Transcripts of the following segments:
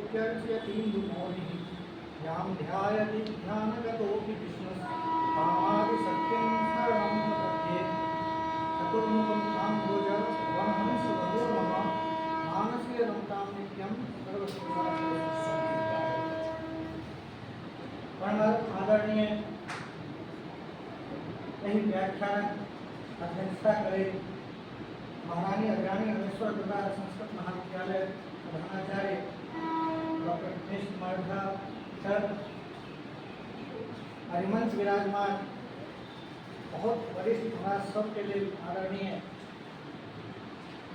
नित्यर्च्यतीन्दुमौलिः यां ध्यायति ध्यानगतोऽपि विष्णुस्तामादिसत्यं शरणं प्रपद्ये। चतुर्मुखं ताम्भोज वनहंसवरो मम मानसे रमतां नित्यं सर्वसुखाश्रयः। प्रणव आदरणीय एहि व्याख्यानक अध्यक्षता करैत महारानी अग्रणी रमेश्वर दुर्गा संस्कृत महाविद्यालय प्रधानाचार्य डॉक्टर दिनेश कुमार झा सर, हरिमंच विराजमान बहुत वरिष्ठ हमरा सबके लेल आदरणीय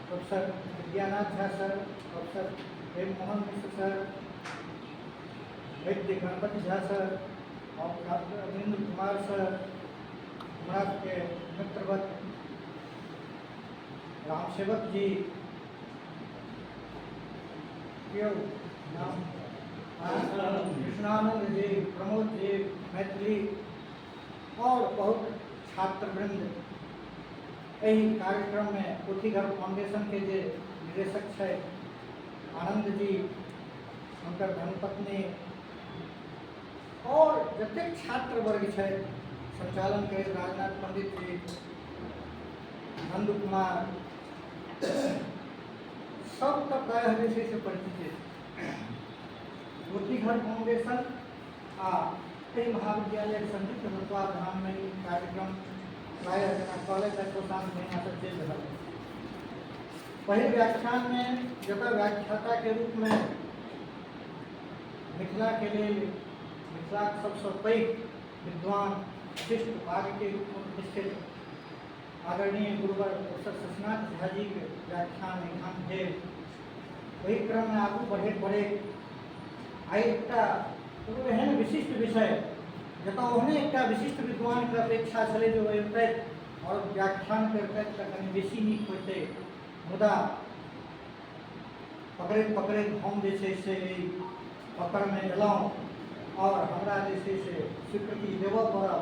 professor Vidyanath Jha sir, professor Prem Mohan Mishra sir, Vaidya Ganpati Jha sir और डॉक्टर अरविंद कुमार सर, हमरा सबके मित्रवत रामसेवक जी, केओ नाम कृष्णानंद जी, प्रमोद जी, मैथिली और बहुत छात्रवृंद। एहि कार्यक्रम में पोथीघर फाउंडेशन के जे निदेशक छै आनंद जी, हुनकर धर्मपत्नी और जतेक छात्र वर्ग छै, संचालन करैत राजनाथ पंडित जी, नंद कुमार, सब तऽ प्रायः जे छै से परिचित छै। पोथीघर फाउंडेशन आ एहि महाविद्यालयक संयुक्त तत्वावधानमे ई कार्यक्रम प्रायः जेना कहलथि 6-7 महीनासँ चलि रहल अछि। पहिल व्याख्यानमे जतऽ व्याख्याताके रूपमे मिथिलाके लेल मिथिलाक सबसँ पैघ विद्वान विशिष्ट वागके रूपमे प्रतिष्ठित आदरणीय गुरुवर प्रोफेसर शशिनाथ झा जीके व्याख्यान एहिठाम भेल, ओहि क्रममे आगू बढ़ैत बढ़ैत आइ एकटा कोनो एहन विशिष्ट विषय जतऽ ओहने एकटा विशिष्ट विद्वानके अपेक्षा छलै जे ओ अबितथि आओर व्याख्यान करितथि तऽ कनि बेसी नीक होइतै, मुदा पकड़ैत पकड़ैत हम जे छै से एहि पकड़मे एलहुँ आओर हमरा जे छै से स्वीकृति देबऽ पड़ल।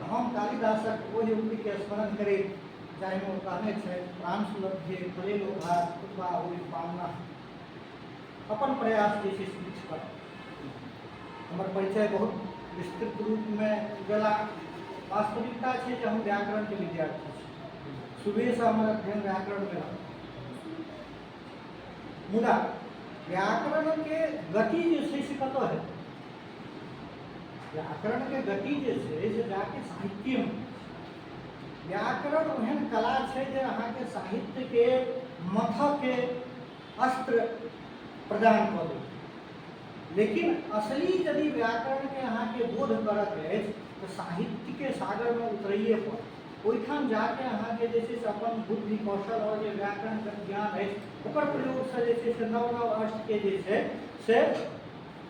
तऽ हम कालिदासक ओहि उक्तिके स्मरण करैत जाहिमे ओ कहने छथि, प्राण सुलभ्ये फले लोभात् कृपा होइ पावना, अपन प्रयास जे छै से किछु करब। हमर परिचय बहुत विस्तृत रूपमे गेला। वास्तविकता छै जे हम व्याकरणके विद्यार्थी छी, शुरुएसँ हमर अध्ययन व्याकरणमे रहल, मुदा व्याकरणके गति जे छै से कतऽ हेतै? व्याकरणके गति जे छै से जाके साहित्यमे। व्याकरण ओहन कला छै जे अहाँके साहित्यके मथके अस्त्र प्रदान कऽ देत, लेकिन असली यदि व्याकरणके अहाँके बोध करऽके अछि तऽ साहित्यके सागरमे उतरैए पड़त। ओहिठाम जाके अहाँके जे छै से अपन बुद्धि कौशल आओर जे व्याकरणके ज्ञान अछि ओकर प्रयोगसँ जे छै से नव नव अर्थके जे छै से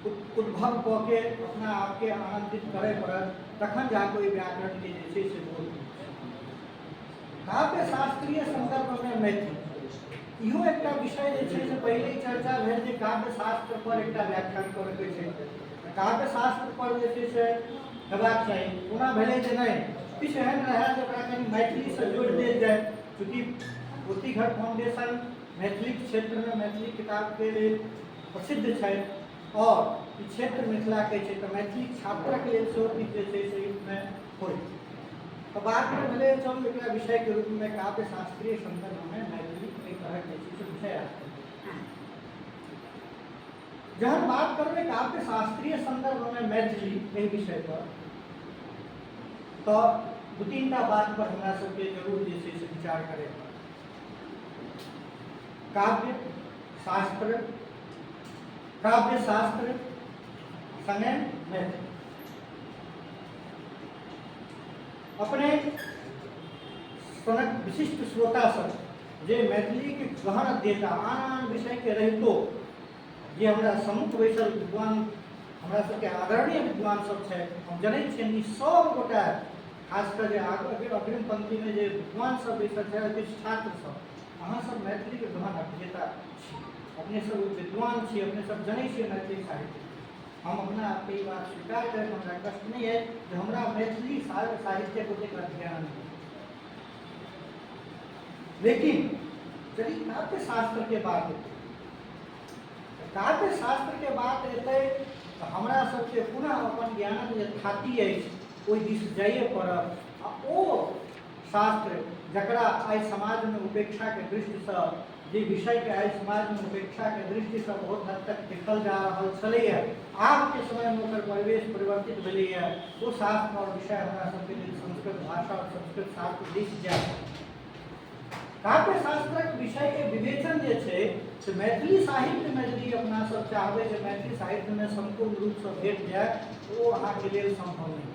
उद्भव कऽ के अपना आपके आनन्दित करय पड़त, तखन जाके ओहि व्याकरणके जे छै से बोध। काव्य शास्त्रीय सन्दर्भमे मैथिली, इहो एकटा विषय जे छै से पहिले ही चर्चा भेल जे काव्य शास्त्र पर एकटा व्याख्यान करैके छै। काव्य शास्त्र पर जे छै से हेबाक चाही। ओना भेलै जे नहि, किछु एहन रहए जे ओकरा कनि मैथिलीसँ जोड़ि देल जाय। चूँकि पोथीघर फाउंडेशन मैथिलीक क्षेत्रमे मैथिली किताबके लेल प्रसिद्ध छै और ई क्षेत्र मिथिलाके छै, तऽ मैथिली छात्रक लेल सेहो किछु जे छै से मे होइ। तऽ बादमे भेलै चलू एकरा विषयके रूपमे काव्य शास्त्रीय सन्दर्भमे मैथिली एहि तरहक जे छै से विषय राखल। जहन बात करबै काव्य शास्त्रीय सन्दर्भमे मैथिली एहि विषय पर, तऽ दू तीन टा बात पर हमरा सबके जरूर जे छै से विचार करय पड़त। काव्य शास्त्र, काव्य शास्त्र संगे मैथिली। अपने सनक विशिष्ट श्रोता सब जे मैथिलीके गहन अध्येता आन आन विषयके रहितो जे हमरा सम्मुख बैसल विद्वान, हमरा सबके आदरणीय विद्वान सब छथि, हम जनै छियनि ई सब गोटा, खास कऽ जे अग्रिम पंक्तिमे जे विद्वान सब बैसल छथि, किछु छात्र सब, अहाँ सब मैथिलीके गहन अध्येता छी, अपने सब विद्वान छी, अपने सब जनै छियै मैथिली साहित्य। हम अपना आपके ई बात स्वीकार करैत हमरा कष्ट नहि अछि जे हमरा मैथिली साहित्यक ओतेक अध्ययन नहि, लेकिन यदि काव्य शास्त्रके बात हेतै तऽ काव्य शास्त्रके बात एतै तऽ हमरा सबके पुनः अपन ज्ञानक जे थाती अछि ओहि दिस जाइए पड़त। आ ओ शास्त्र जकरा आइ समाजमे उपेक्षाके दृष्टिसँ, जे विषयके आइ समाजमे उपेक्षाके दृष्टिसँ बहुत हद तक देखल जा रहल छलैए, आबके समयमे ओकर परिवेश परिवर्तित भेलैए। ओ शास्त्र आओर विषय हमरा सबके लेल संस्कृत भाषा आओर संस्कृत शास्त्र दिस जाय। काव्य शास्त्रक विषयके विवेचन जे छै से मैथिली साहित्यमे यदि अपना सब चाहबै जे मैथिली साहित्यमे सम्पूर्ण रूपसँ भेट जाय, ओ अहाँके लेल सम्भव नहि।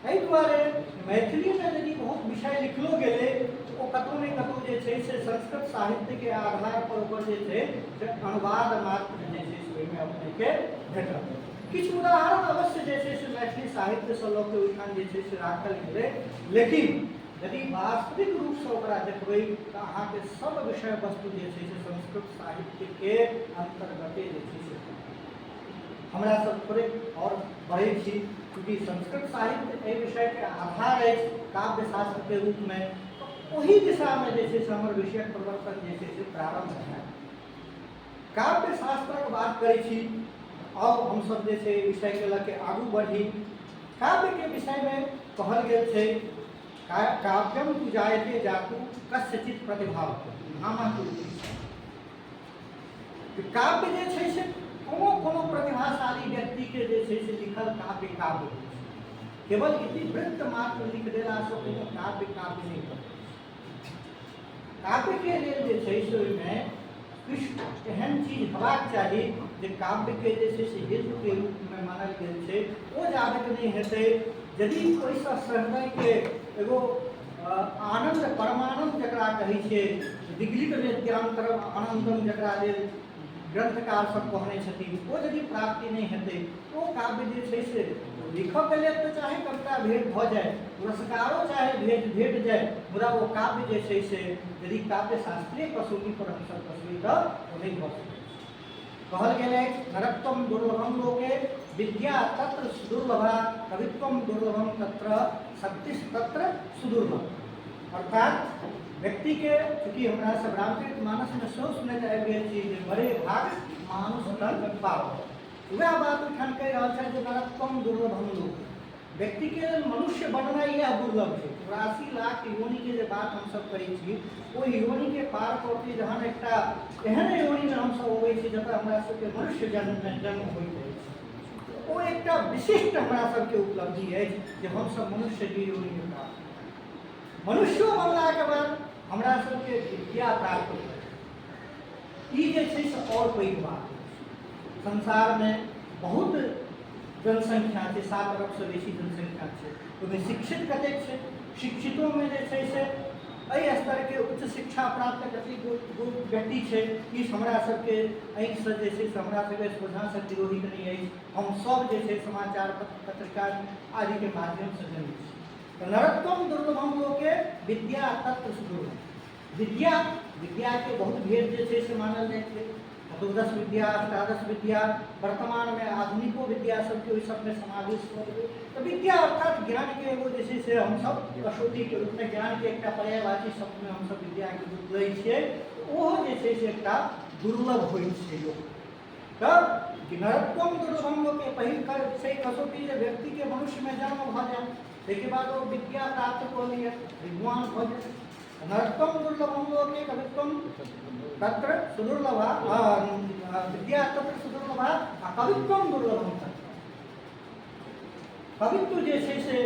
एहि दुआरे मैथिलीमे यदि बहुत विषय लिखलो गेलै, ओ कतहु ने कतहु जे छै से संस्कृत साहित्यके आधार पर ओकर जे छै से अनुवाद मात्र जे छै से ओहिमे अपनेके भेटत। किछु उदाहरण अवश्य जे छै से मैथिली साहित्यसँ लऽ कऽ ओहिठाम जे छै से राखल गेलै, लेकिन यदि वास्तविक रूपसँ ओकरा देखबै तऽ अहाँके सब विषय वस्तु जे छै से संस्कृत साहित्यके अन्तर्गते जे छै से। हमरा सब थोड़े आओर बढ़ै छी, चूँकि संस्कृत साहित्य एहि विषयके आधार अछि काव्य शास्त्रके रूपमे, तऽ ओहि दिशामे जे छै से हमर विषयक प्रवर्तन जे छै से प्रारम्भ हैत। काव्य शास्त्रक बात करै छी, आउ हमसब जे छै विषयके लऽ के आगू बढ़ी। काव्यके विषयमे कहल गेल छै, काव्यम तु जायते जातु कस्यचित प्रतिभाव भामह। काव्य जे छै से कोनो कोनो प्रतिभाशाली व्यक्तिके जे छै से लिखल काव्य काव्य होइ छै। केवल इतिवृत्त मात्र लिख देलासँ कोनो काव्य काव्य नहि बनै छै। काव्यके लेल जे छै से ओहिमे किछु एहन चीज हेबाक चाही जे काव्यके जे छै से हेतुके रूपमे मानल गेल छै। ओ जाबत नहि हेतै, यदि ओहिसँ सहृदयके एगो आनन्द, परमानन्द जकरा कहै छै, विगलित वेद्यांतरम आनन्दम जकरा लेल ग्रंथकार सब कहने छथिन, ओ यदि प्राप्ति नहि हेतै, ओ काव्य जे छै से लिखऽके लेल तऽ चाहे कविता भेट भऽ जाय, पुरस्कारो चाहे भेट भेट जाय, मुदा ओ काव्य जे छै से यदि काव्य शास्त्रीय कसौटी पर हमसब कसबै तऽ ओ नहि भऽ सकै छै। कहल गेल अछि, नरत्वम दुर्लभम लोके विद्या तत्र सुदुर्लभा कवित्वम दुर्लभम तत्र शक्तिस्तत्र सुदुर्लभ। अर्थात व्यक्तिके, चूँकि हमरा सब रामचरित मानसमे सेहो सुनैत आबि गेल छी जे बड़े भाग मानुष तन पाव, वएह बात ओहिठाम कहि रहल छथि जे नरत्वम दुर्लभम लोके, व्यक्तिके लेल मनुष्य बननाइ इएह दुर्लभ छै। 84 लाख योनिके जे बात हमसब करै छी, ओहि योनिके पार कऽ के जहन एकटा एहन योनिमे हमसब अबै छी जतऽ हमरा सबके मनुष्य जन्म जन्म होइत अछि, ओ एकटा विशिष्ट हमरा सबके उपलब्धि अछि जे हमसब मनुष्य जे योनिमे प्राप्त। मनुष्यो बनलाके बाद हमरा सबके विद्या प्राप्त होइत, ई जे छै से आओर पैघ बात अछि। संसारमे बहुत जनसंख्या छै, 7 अरबसँ बेसी जनसंख्या छै, ओहिमे शिक्षित कतेक छै? शिक्षितोमे जे छै से एहि स्तरके उच्च शिक्षा प्राप्त कतेक व्यक्ति छै? ई हमरा सबके आँखिसँ जे छै से हमरा सबके सोझाँसँ तिरोहित नहि अछि। हमसब जे छै समाचार पत्र पत्रिका आदिके माध्यमसँ जनै छी। तऽ नरत्वम दुर्लभम लोके विद्या तत्व सुदुर्लभ। विद्या विद्याके बहुत भेद जे छै से मानल जाइ छै, चतुर्दश विद्या, अष्टादश विद्या, वर्तमानमे आधुनिको विद्या सबके ओहि सबमे समावेश कऽ देबै तऽ विद्या अर्थात ज्ञानके एगो जे छै से हमसब कसौटीके रूपमे, ज्ञानके एकटा पर्यायवाची शब्दमे हमसब विद्याके रूप लै छियै, ओहो जे छै से एकटा दुर्लभ होइ छै लोक। तऽ नरत्वम दुर्लभम लोकके पहिल छै कसौटी जे व्यक्तिके मनुष्यमे जन्म भऽ जाय, ताहिके बाद ओ विद्या प्राप्त कऽ लिअ, विद्वान भऽ जाय। नरत्वम दुर्लभम लोके कवित्वम तत्र सुदुर्लभा, विद्या तत्र सुदुर्लभा आ कवित्वम दुर्लभम तत्र। कवित्व जे छै से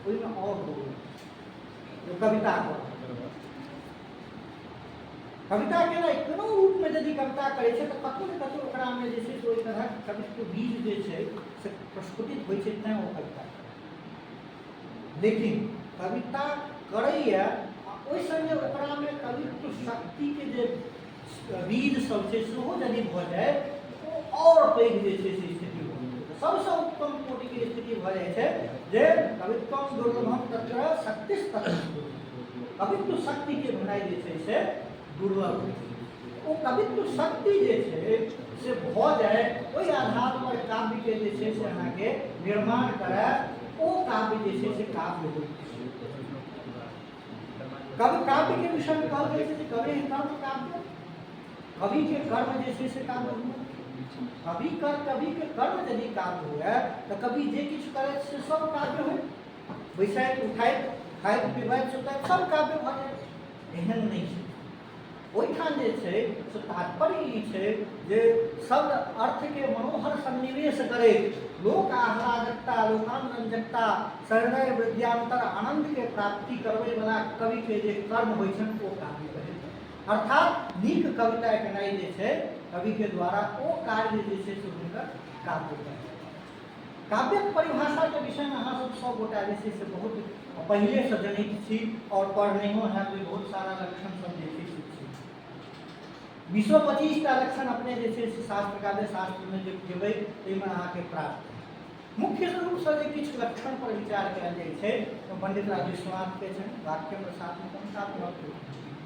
ओहिमे आओर दुर्लभ जो कविता कऽ कविता केनाइ, कोनो रूपमे यदि कविता करै छै तऽ कतहु ने कतहु ओकरामे जे छै से ओहि तरहक कवित्व बीज जे छै से प्रस्फुटित होइ छै, तैँ ओ कविता। लेकिन कविता करैए आ ओहि सङ्गे ओकरामे कवित्व शक्तिके जे बीज सब छै सेहो यदि भऽ जाय, ओ आओर पैघ जे छै से स्थिति भऽ जाइ छै। सबसँ उत्तम कोटिके स्थिति भऽ जाइ छै जे कवित्वम दुर्लभम तत्र शक्तिस्तत्र, कवित्व शक्तिके भेनाइ जे छै से दुर्लभ होइ छै। ओ कवित्व शक्ति जे छै से भऽ जाय, ओहि आधार पर काव्यके जे छै से अहाँके निर्माण करय, ओ काव्य जे छै से काव्य होइत छै। कवि काव्यके विषयमे कहल गेल छै जे कवि कर्म काव्य, कविके कर्म जे छै से काव्य हुए। कवि कर कवि के कर्म यदि काव्य हुए तऽ कवि जे किछु करैत से सब काव्य होय, बैसैत उठैत खाइत पीबैत सुतैत सब काव्य भऽ जाइ छै। एहन नहि छै। ओहिठाम जे छै से तात्पर्य ई छै जे शब्द अर्थके मनोहर सन्निवेश करैत लोक आह्लादकता, लोकानुरंजकता, सहृदय वृद्ध्यांतर आनन्दके प्राप्ति करबैवला कविके जे कर्म होइ छनि ओ काव्य कहै छै। अर्थात नीक कविता केनाइ जे छै कविके द्वारा ओ कार्य जे छै से हुनकर काव्य कहै छै। काव्यक परिभाषाके विषयमे अहाँ सब सब गोटा जे छै से बहुत पहिलेसँ जनैत छी आओर पढ़नैहो हैब जे बहुत सारा लक्षण सब जे छै से छै। 20-25टा लक्षण अपने जे छै से शास्त्र काव्य शास्त्रमे जे जेबै ताहिमे अहाँके प्राप्त हैत। मुख्य रूपसँ जे किछु लक्षण पर विचार कयल जाइ छै तऽ पंडित राज विश्वनाथके छनि वाक्यम रसात्मकम काव्य,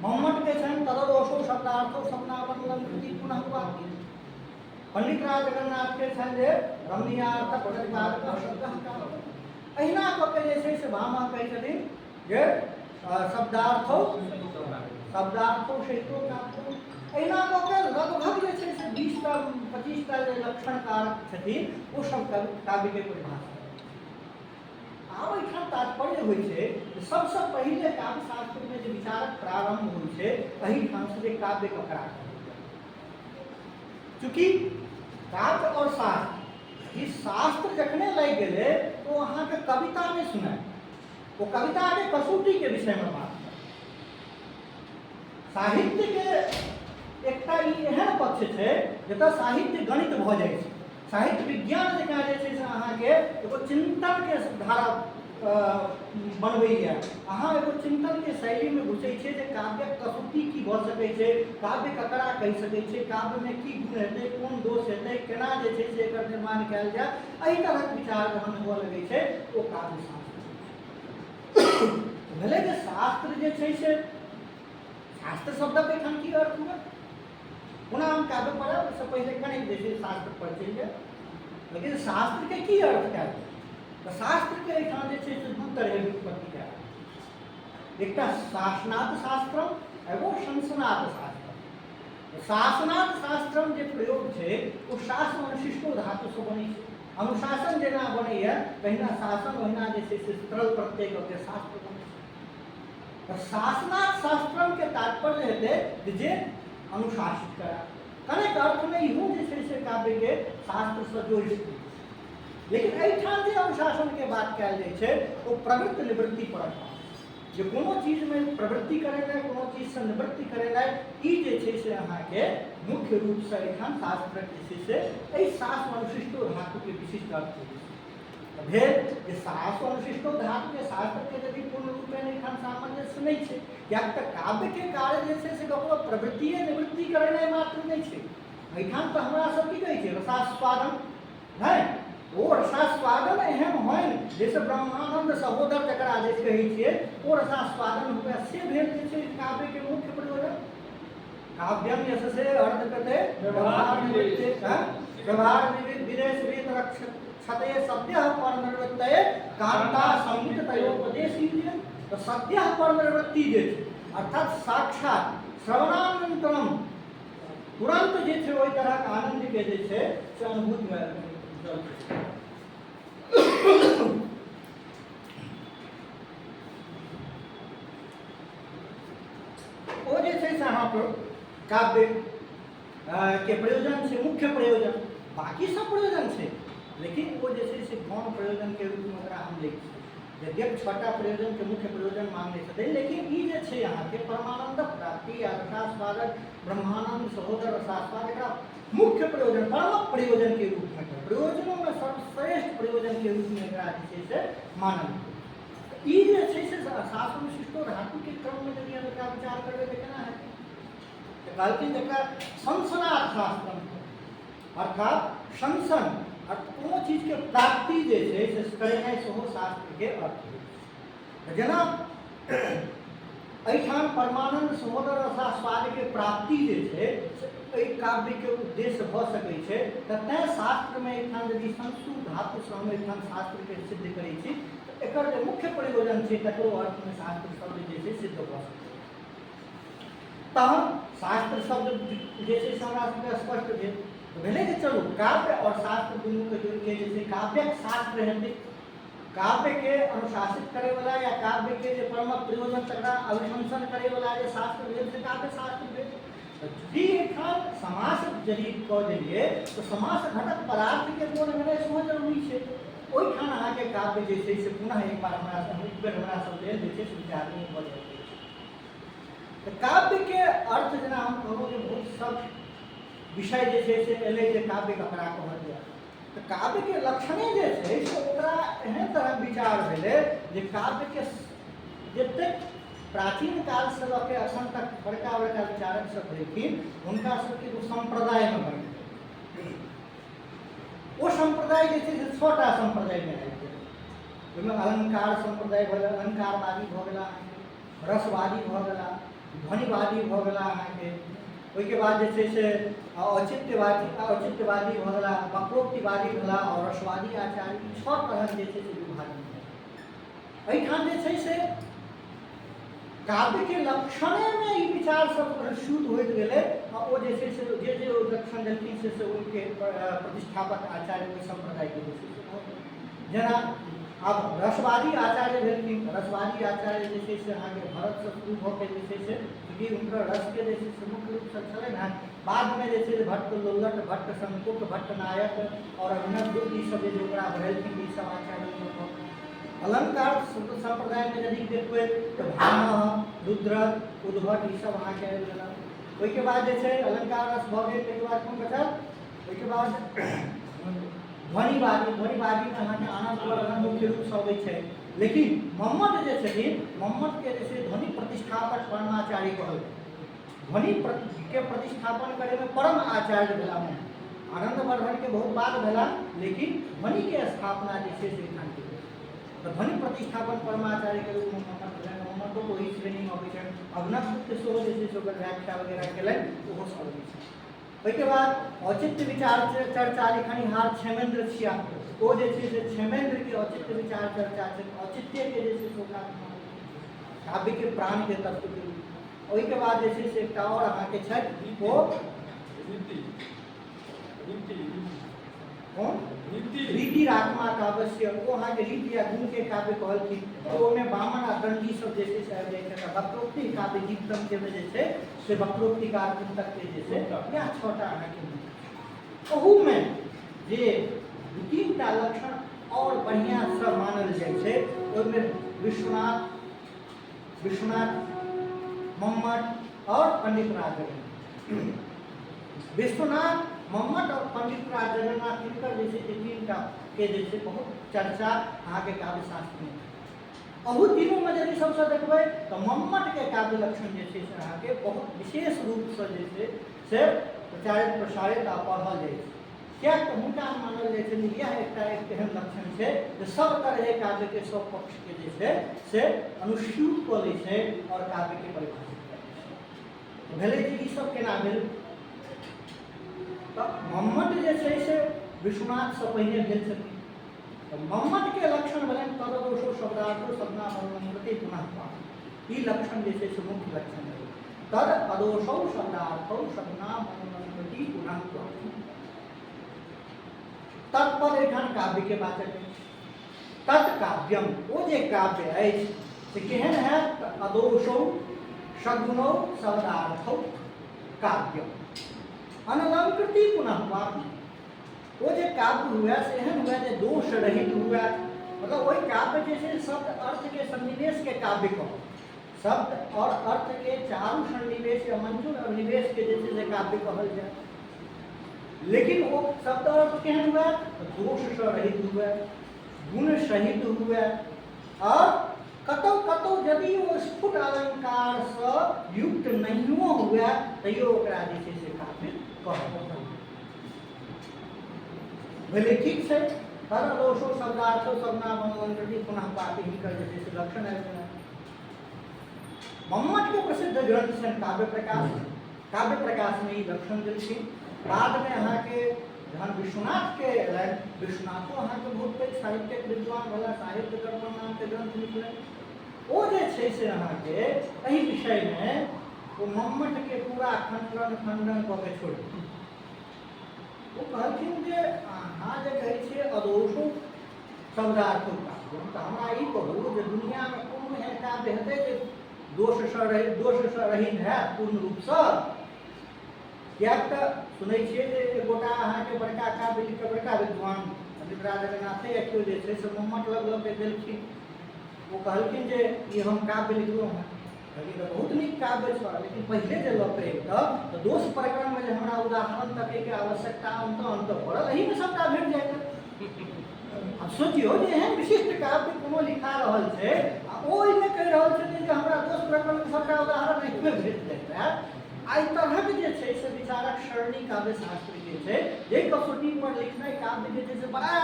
मम्मटके छनि तददोषो शब्दार्थो शब्दावलंकृति पुनः वाक्य, पंडित राज जगन्नाथ के छनि जे रमणीयार्थ प्रतिपादक शब्द काव्य। अहिना कऽ के जे छै से भामह कहै छथिन जे शब्दार्थो शब्दार्थो सहितो काव्य। अहिना कऽ के लगभग जे छै से 20टा 25टा जे लक्षणकारक छथिन ओ सब काव्यके परिभाषा। आब एहिठाम तात्पर्य होइ छै जे सबसँ पहिले काव्यशास्त्रमे जे विचारक प्रारम्भ होइ छै एहिठामसँ जे काव्य ककरा कहल जाय। चूँकि काव्य और शास्त्र, ई शास्त्र जखने लागि गेलै तो अहाँके कविता नहि सुनाय, ओ कविताके कसौटीके विषयमे बात करत। साहित्यके एकटा ई एहन पक्ष छै जतऽ साहित्य गणित भऽ जाइ छै। साहित्य विज्ञान जकाँ जे छै से अहाँके एगो चिन्तनके धारा बनबैए। अहाँ एगो चिन्तनके शैलीमे घुसै छियै जे काव्यक कसौटी की भऽ सकै छै, काव्य ककरा कहि सकै छै, काव्यमे की गुण हेतै, कोन दोष हेतै, केना जे छै से एकर निर्माण कयल जाय, एहि तरहक विचार जहन हुअ लगै छै ओ काव्य शास्त्र भेलै। जे शास्त्र जे छै से शास्त्र शब्दक एहिठाम की अर्थ हुए, पुनः हम काव्य पढ़ब ओहिसँ पहिले कनेक जे छै शास्त्र पर चलि जाय। लेकिन शास्त्रके की अर्थ कयल जाय तऽ शास्त्रके एहिठाम जे छै से दू तरहे व्युत्पत्ति कयल। एकटा शासनात् शास्त्रम एगो शंसनात् शास्त्रम। शासनात् शास्त्रम जे प्रयोग छै ओ शासन अनुशिष्टो धातुसँ बनै छै। अनुशासन जेना बनैए तहिना शासन ओहिना जे छै से तरल प्रत्यय कऽ के शास्त्र बनै छै। तऽ शासनात् शास्त्रम के तात्पर्य हेतै जे अनुशासित करा। कनेक अर्थमे इहो जे छै से काव्यके शास्त्रसँ जोड़ि सकै छै। लेकिन एहिठाम जे अनुशासनके बात कयल जाइ छै ओ प्रवृत्ति निवृत्ति परक बात छै। जे कोनो चीजमे प्रवृत्ति करेनाइ, कोनो चीजसँ निवृत्ति करेनाइ, ई जे छै से अहाँके मुख्य रूपसँ एहिठाम शास्त्रक जे छै से एहि शास्त्र अनुशिष्टो धातुके विशिष्ट अर्थ होइ छै। भेल जे शास्त्र अनुशिष्टो धातुके शास्त्रके यदि पूर्ण रूपेण एहिठाम सामंजस्य नहि छै, किएक तऽ काव्यके कार्य जे छै से ककरो प्रवृत्तिए निवृत्ति करेनाइ मात्र नहि छै। एहिठाम तऽ हमरा सब की कहै छियै रसास्वादन, नहि ओ रसास्वादन एहन होइन जाहिसँ ब्रह्मानंद सहोदर जकरा जे कहै छियै ओ रसास्वादन हुए, से भेल जे छै काव्यके मुख्य प्रयोजन। काव्यम यशसे अर्धकृते व्यवहार निवृत्ते व्यवहार विदेश वेद रक्षते सद्यः परनिवृत्तये कान्ता संहित तयोपदेश तऽ सद्यः परनिवृत्ति जे छै अर्थात साक्षात श्रवणानंतरम तुरंत जे छै ओहि तरहक आनंद के जे छै से अनुभूति भए छै। ओ जे छै से अहाँके काव्य के प्रयोजन छै, मुख्य प्रयोजन। बाकी सब प्रयोजन छै लेकिन ओ जे छै से गौण प्रयोजन के रूपमे ओकरा हम लै छियै। यद्यपि 6टा प्रयोजन के मुख्य प्रयोजन मानने छथिन, लेकिन ई जे छै अहाँके परमानंदक प्राप्ति या रसास्वादक ब्रह्मानंद सहोदर रसास्वाद एकरा मुख्य प्रयोजन परमक प्रयोजन के रूप में, प्रयोजनों में सर्वश्रेष्ठ प्रयोजन के रूप में एकरा जे छै से मानल गेल। ई जे छै से शासन विशिष्टो धातु के क्रम में यदि हम एकरा विचार करबै तऽ केना हेतै? तऽ कहलखिन एकरा संसनाथ शास्त्रम, अर्थात संसन अर्थ कोनो चीजके प्राप्ति जे छै से करेनाइ सेहो शास्त्रके अर्थ होइ छै। जेना एहिठाम परमानंद सहोदर रसास्वादके प्राप्ति जे छै से एहि काव्यके उद्देश्य भऽ सकै छै, तऽ तैँ शास्त्रमे एहिठाम यदि संसु धातुसँ हम एहिठाम शास्त्रके सिद्ध करै छी तऽ एकर जे मुख्य प्रयोजन छै तकरो अर्थमे शास्त्र शब्द जे छै सिद्ध भऽ सकै छै। तहन शास्त्र शब्द जे छै से हमरा सबके स्पष्ट भेल। तऽ भेलै जे चलू काव्य आओर शास्त्र दुनूके जोड़िके जे छै काव्यक शास्त्र हेतै। काव्यके अनुशासित करैवला या काव्यके जे परमक प्रयोजन तकरा अभिशंसन करैवला जे शास्त्र भेल से काव्य शास्त्र भेल। तऽ चूँकि एहिठाम समास यदि कऽ देलियै तऽ समास घटक पदार्थके बोध भेनाइ सेहो जरूरी छै। ओहिठाम अहाँके काव्य जे छै से पुनः एक बार हमरा एक बेर हमरा सब लेल जे छै से विचारणीय भऽ जाइत अछि। तऽ काव्यके अर्थ जेना हम कहलहुँ जे बहुत सब विषय जे छै से एलै जे काव्य ककरा कहल जाय, तऽ काव्यके लक्षणे जे छै से ओकरा एहन तरहक विचार भेलै जे काव्यके जतेक प्राचीन कालसँ लऽ के अखन तक बड़का बड़का विचारक सब भेलखिन हुनका सबके एगो सम्प्रदायमे बाँटि। ओ सम्प्रदाय जे छै से 6टा सम्प्रदायमे आबि गेल। ओहिमे अलङ्कार सम्प्रदाय भऽ गेल, अलङ्कारवादी भऽ गेला अहाँके, रसवादी भऽ गेला, ध्वनिवादी भऽ गेला अहाँके, ओहिके बाद जे छै से औचित्यवादी औचित्यवादी भऽ गेला, वक्रोक्तिवादी भेला आओर रसवादी आचार्य। ई 6 तरहक जे छै से विभाजन भेल। एहिठाम जे छै से काव्यके लक्षणेमे ई विचार सब प्रसूत होइत गेलै आ ओ जे छै से जे जे ओ लक्षण देलखिन से से ओहिके प्रतिष्ठापक आचार्य ओहि सम्प्रदायके जे छै से भऽ गेल। जेना आब रसवादी आचार्य भेलखिन, रसवादी आचार्य जे छै से अहाँके भरतसँ शुरू भऽ के जे छै से चूँकि हुनकर रसके जे छै से मुख्य रूपसँ छलनि हेँ, बादमे जे छै से भट्ट लोल्लट, भट्ट संकुट, भट्ट नायक आओर अभिनव गुप्त ई सब जे ओकरा बढ़ेलखिन, ई सब आचार्य भऽ गेल। अलंकार सम्प्रदायमे यदि देखबै तऽ भामह, रुद्र, उद्भट ई सब अहाँके आबि गेल। ओहिके बाद जे छै अलंकार रस भऽ गेल। ताहिके बाद कोन बचल? ओहिके बाद ध्वनिवादी। ध्वनिवादीमे अहाँके आनन्द वर्धन मुख्य रूपसँ अबै छै, लेकिन मम्मट जे छथिन मम्मटके जे छै ध्वनि प्रतिष्ठापक परमाचार्य कहल गेल। ध्वनि के प्रतिष्ठापन करैमे परम आचार्य भेला आनंद वर्धन के बहुत बाद भेला, लेकिन ध्वनि के स्थापना जे छै से एहिठाम के भेल। तऽ ध्वनि प्रतिष्ठापन परमाचार्य के रूपमे मम्मट भेलनि। मम्मटो ओहि श्रेणीमे अबै छनि। अभिनव गुप्त सेहो जे छै से ओकर व्याख्या वगैरह केलनि, ओहो सब अबै छनि। ओहिके बाद औचित्य विचार चर्चा लिखनिहार क्षेमेन्द्र छिया, ओ जे छै से क्षेमेन्द्र के औचित्य विचार चर्चा छै, औचित्यके जे छै से ओकरा काव्यके प्राणके तत्वके रूपमे। ओहिके बाद जे छै से एकटा आओर अहाँके छथि ओ कोन रीति रात्मा काव्यस्य, ओ अहाँके रीति या गुणके काव्य कहलखिन। तऽ ओहिमे वामन आ दण्डी सब जे छै से आबि जाइ छै। वक्रोक्ति काव्य गीतम के जे छै से वक्रोक्तिकार कुन्तकके जे छै, इएह 6टा अहाँके। ओहूमे जे 2-3टा लक्षण आओर बढ़िआँसँ मानल जाइ छै ओहिमे विश्वनाथ विश्वनाथ मम्मट आओर पंडित राज जगन्नाथ। विश्वनाथ, मम्मट आओर पंडित राज जगन्नाथ हिनकर जे छै से 3टा के जे छै बहुत चर्चा अहाँके काव्यशास्त्रमे। अहू तीनूमे यदि सबसँ देखबै तऽ मम्मटके काव्य लक्षण जे छै से अहाँके बहुत विशेष रूपसँ जे छै से प्रचारित प्रसारित आ पढ़ल जाइ छै। किएक तऽ हुनका मानल जाइ छै इएह एकटा एक एहन लक्षण छै जे सब तरहे काव्यके सब पक्षके जे छै से अनुस्यूत कऽ लै छै आओर काव्यके परिभाषित करै छै। भेलै जे ई सब केना भेल? तऽ मम्मट जे छै से विश्वनाथसँ पहिने भेल छथिन। तऽ मम्मटके लक्षण भेलनि तददोषो शब्दार्थो सदना मनमति पुनः पाठ। ई लक्षण जे छै से मुख्य लक्षण भेलै, तद अदोषौ शब्दार्थौ सदना मनमति पुनः पाठ। तत्पद एहिठाम काव्यके वाचक अछि। तत्काव्यम ओ जे काव्य अछि से केहन हैत? तऽ अदोषौ सगुणौ शब्दार्थौ काव्यम अनलंकृति पुनः वापी। ओ जे काव्य हुए से एहन हुए जे दोष रहित हुए, मतलब ओहि काव्य जे छै शब्द अर्थ के सन्निवेश के काव्य कहू, शब्द और अर्थ के चारू सन्निवेश या मंजुर अभिनिवेश के जे छै से काव्य कहल जाय, लेकिन ओ शब्द अर्थ केहन हुए? दोषसँ रहित हुए, गुण सहित हुए और कतौ कतौ यदि ओ स्फुट अलंकारसँ युक्त नहियो हुए तैयो ओकरा जे छै से काव्य कहल भेलै। ठीक छै, तर दोषो शब्दार्थो सबना मनोरंजनी पुनः पापी हिनकर जे छै से लक्षण आबि गेलनि। मम्मट के प्रसिद्ध ग्रंथ छनि काव्य प्रकाश। काव्य प्रकाशमे ई लक्षण देलखिन। बादमे अहाँके जहन विश्वनाथके अयलनि, विश्वनाथो अहाँके बहुत पैघ साहित्यक विद्वान भेला, साहित्य दर्पण नामके ग्रंथ लिखलनि। ओ जे छै से अहाँके एहि विषयमे ओ मम्मटके पूरा खंडन खंडन कऽ के छोड़ि देलखिन। ओ कहलखिन जे अहाँ जे कहै छियै अदोषो शब्दार्थो काव्यम, तऽ हमरा ई कहू जे दुनियामे कोनो एहन काव्य हेतै जे दोषसँ रहि दोषसँ रहित हैत पूर्ण रूपसँ? किएक तऽ सुनै छियै जे एक गोटा अहाँके बड़का काव्य लिख कऽ बड़का विद्वान पंडित राजनाथे या केओ जे छै से मम्मट लग लऽ कऽ गेलखिन। ओ कहलखिन जे ई हम काव्य लिखलहुँ हेँ। कहलखिन तऽ बहुत नीक काव्य छल, लेकिन पहिले जे लऽ कऽ अबितह तऽ दोष प्रकरणमे जे हमरा उदाहरण तकैके आवश्यकता अन्त अन्त पड़ल, एहिमे सभटा भेट जाइत। आब सोचियौ जे एहन विशिष्ट काव्य कोनो लिखा रहल छै आ ओ ओहिमे कहि रहल छथिन जे हमरा दोष प्रकरणके सभटा उदाहरण एहिमे भेट जाइत। एहि तरहक जे छै से विचारक सरणी काव्य शास्त्र के छै, जाहि कसौटी पर लिखनाइ काव्य जे छै से बड़ा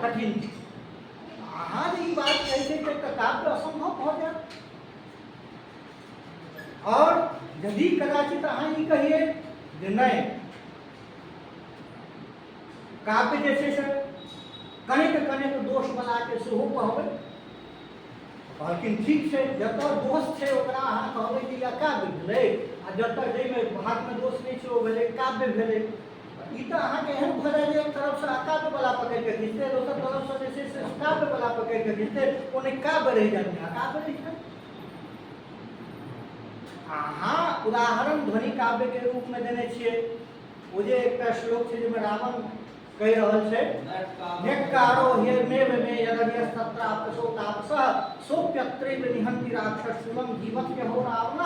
कठिन छै। अहाँ जे ई बात कहै छै तऽ काव्य असम्भव भऽ जायत। आओर यदि कदाचित अहाँ ई कहियै जे नहि, काव्य जे छै से कनेक कनेक दोषवलाके सेहो कहबै, कहलखिन ठीक छै, जतऽ दोष छै ओकरा अहाँ कहबै जे ई अकाव्य भेलै, आ जतऽ जाहिमे भागमे दोष नहि छै ओ भेलै काव्य भेलै। ई तऽ अहाँके एहन भऽ जाय जे एक तरफसँ अकाव्यवला पकड़ि कऽ घिचतै, दोसर तरफसँ जे छै से काव्यवला पकड़ि कऽ घिचतै, ओ नहि काव्य रहि जायत नहि अकाव्य रहि जायत। अहाँ उदाहरण ध्वनि काव्यके रूपमे देने छियै। ओ जे एकटा श्लोक छै जाहिमे रावण कहि रहल छै, नेकारो हेमेव मे यदन्यस्तत्रापसो तापसः सोऽप्यत्रैव निहन्ति राक्षस कुलं जीवत्य हो रावण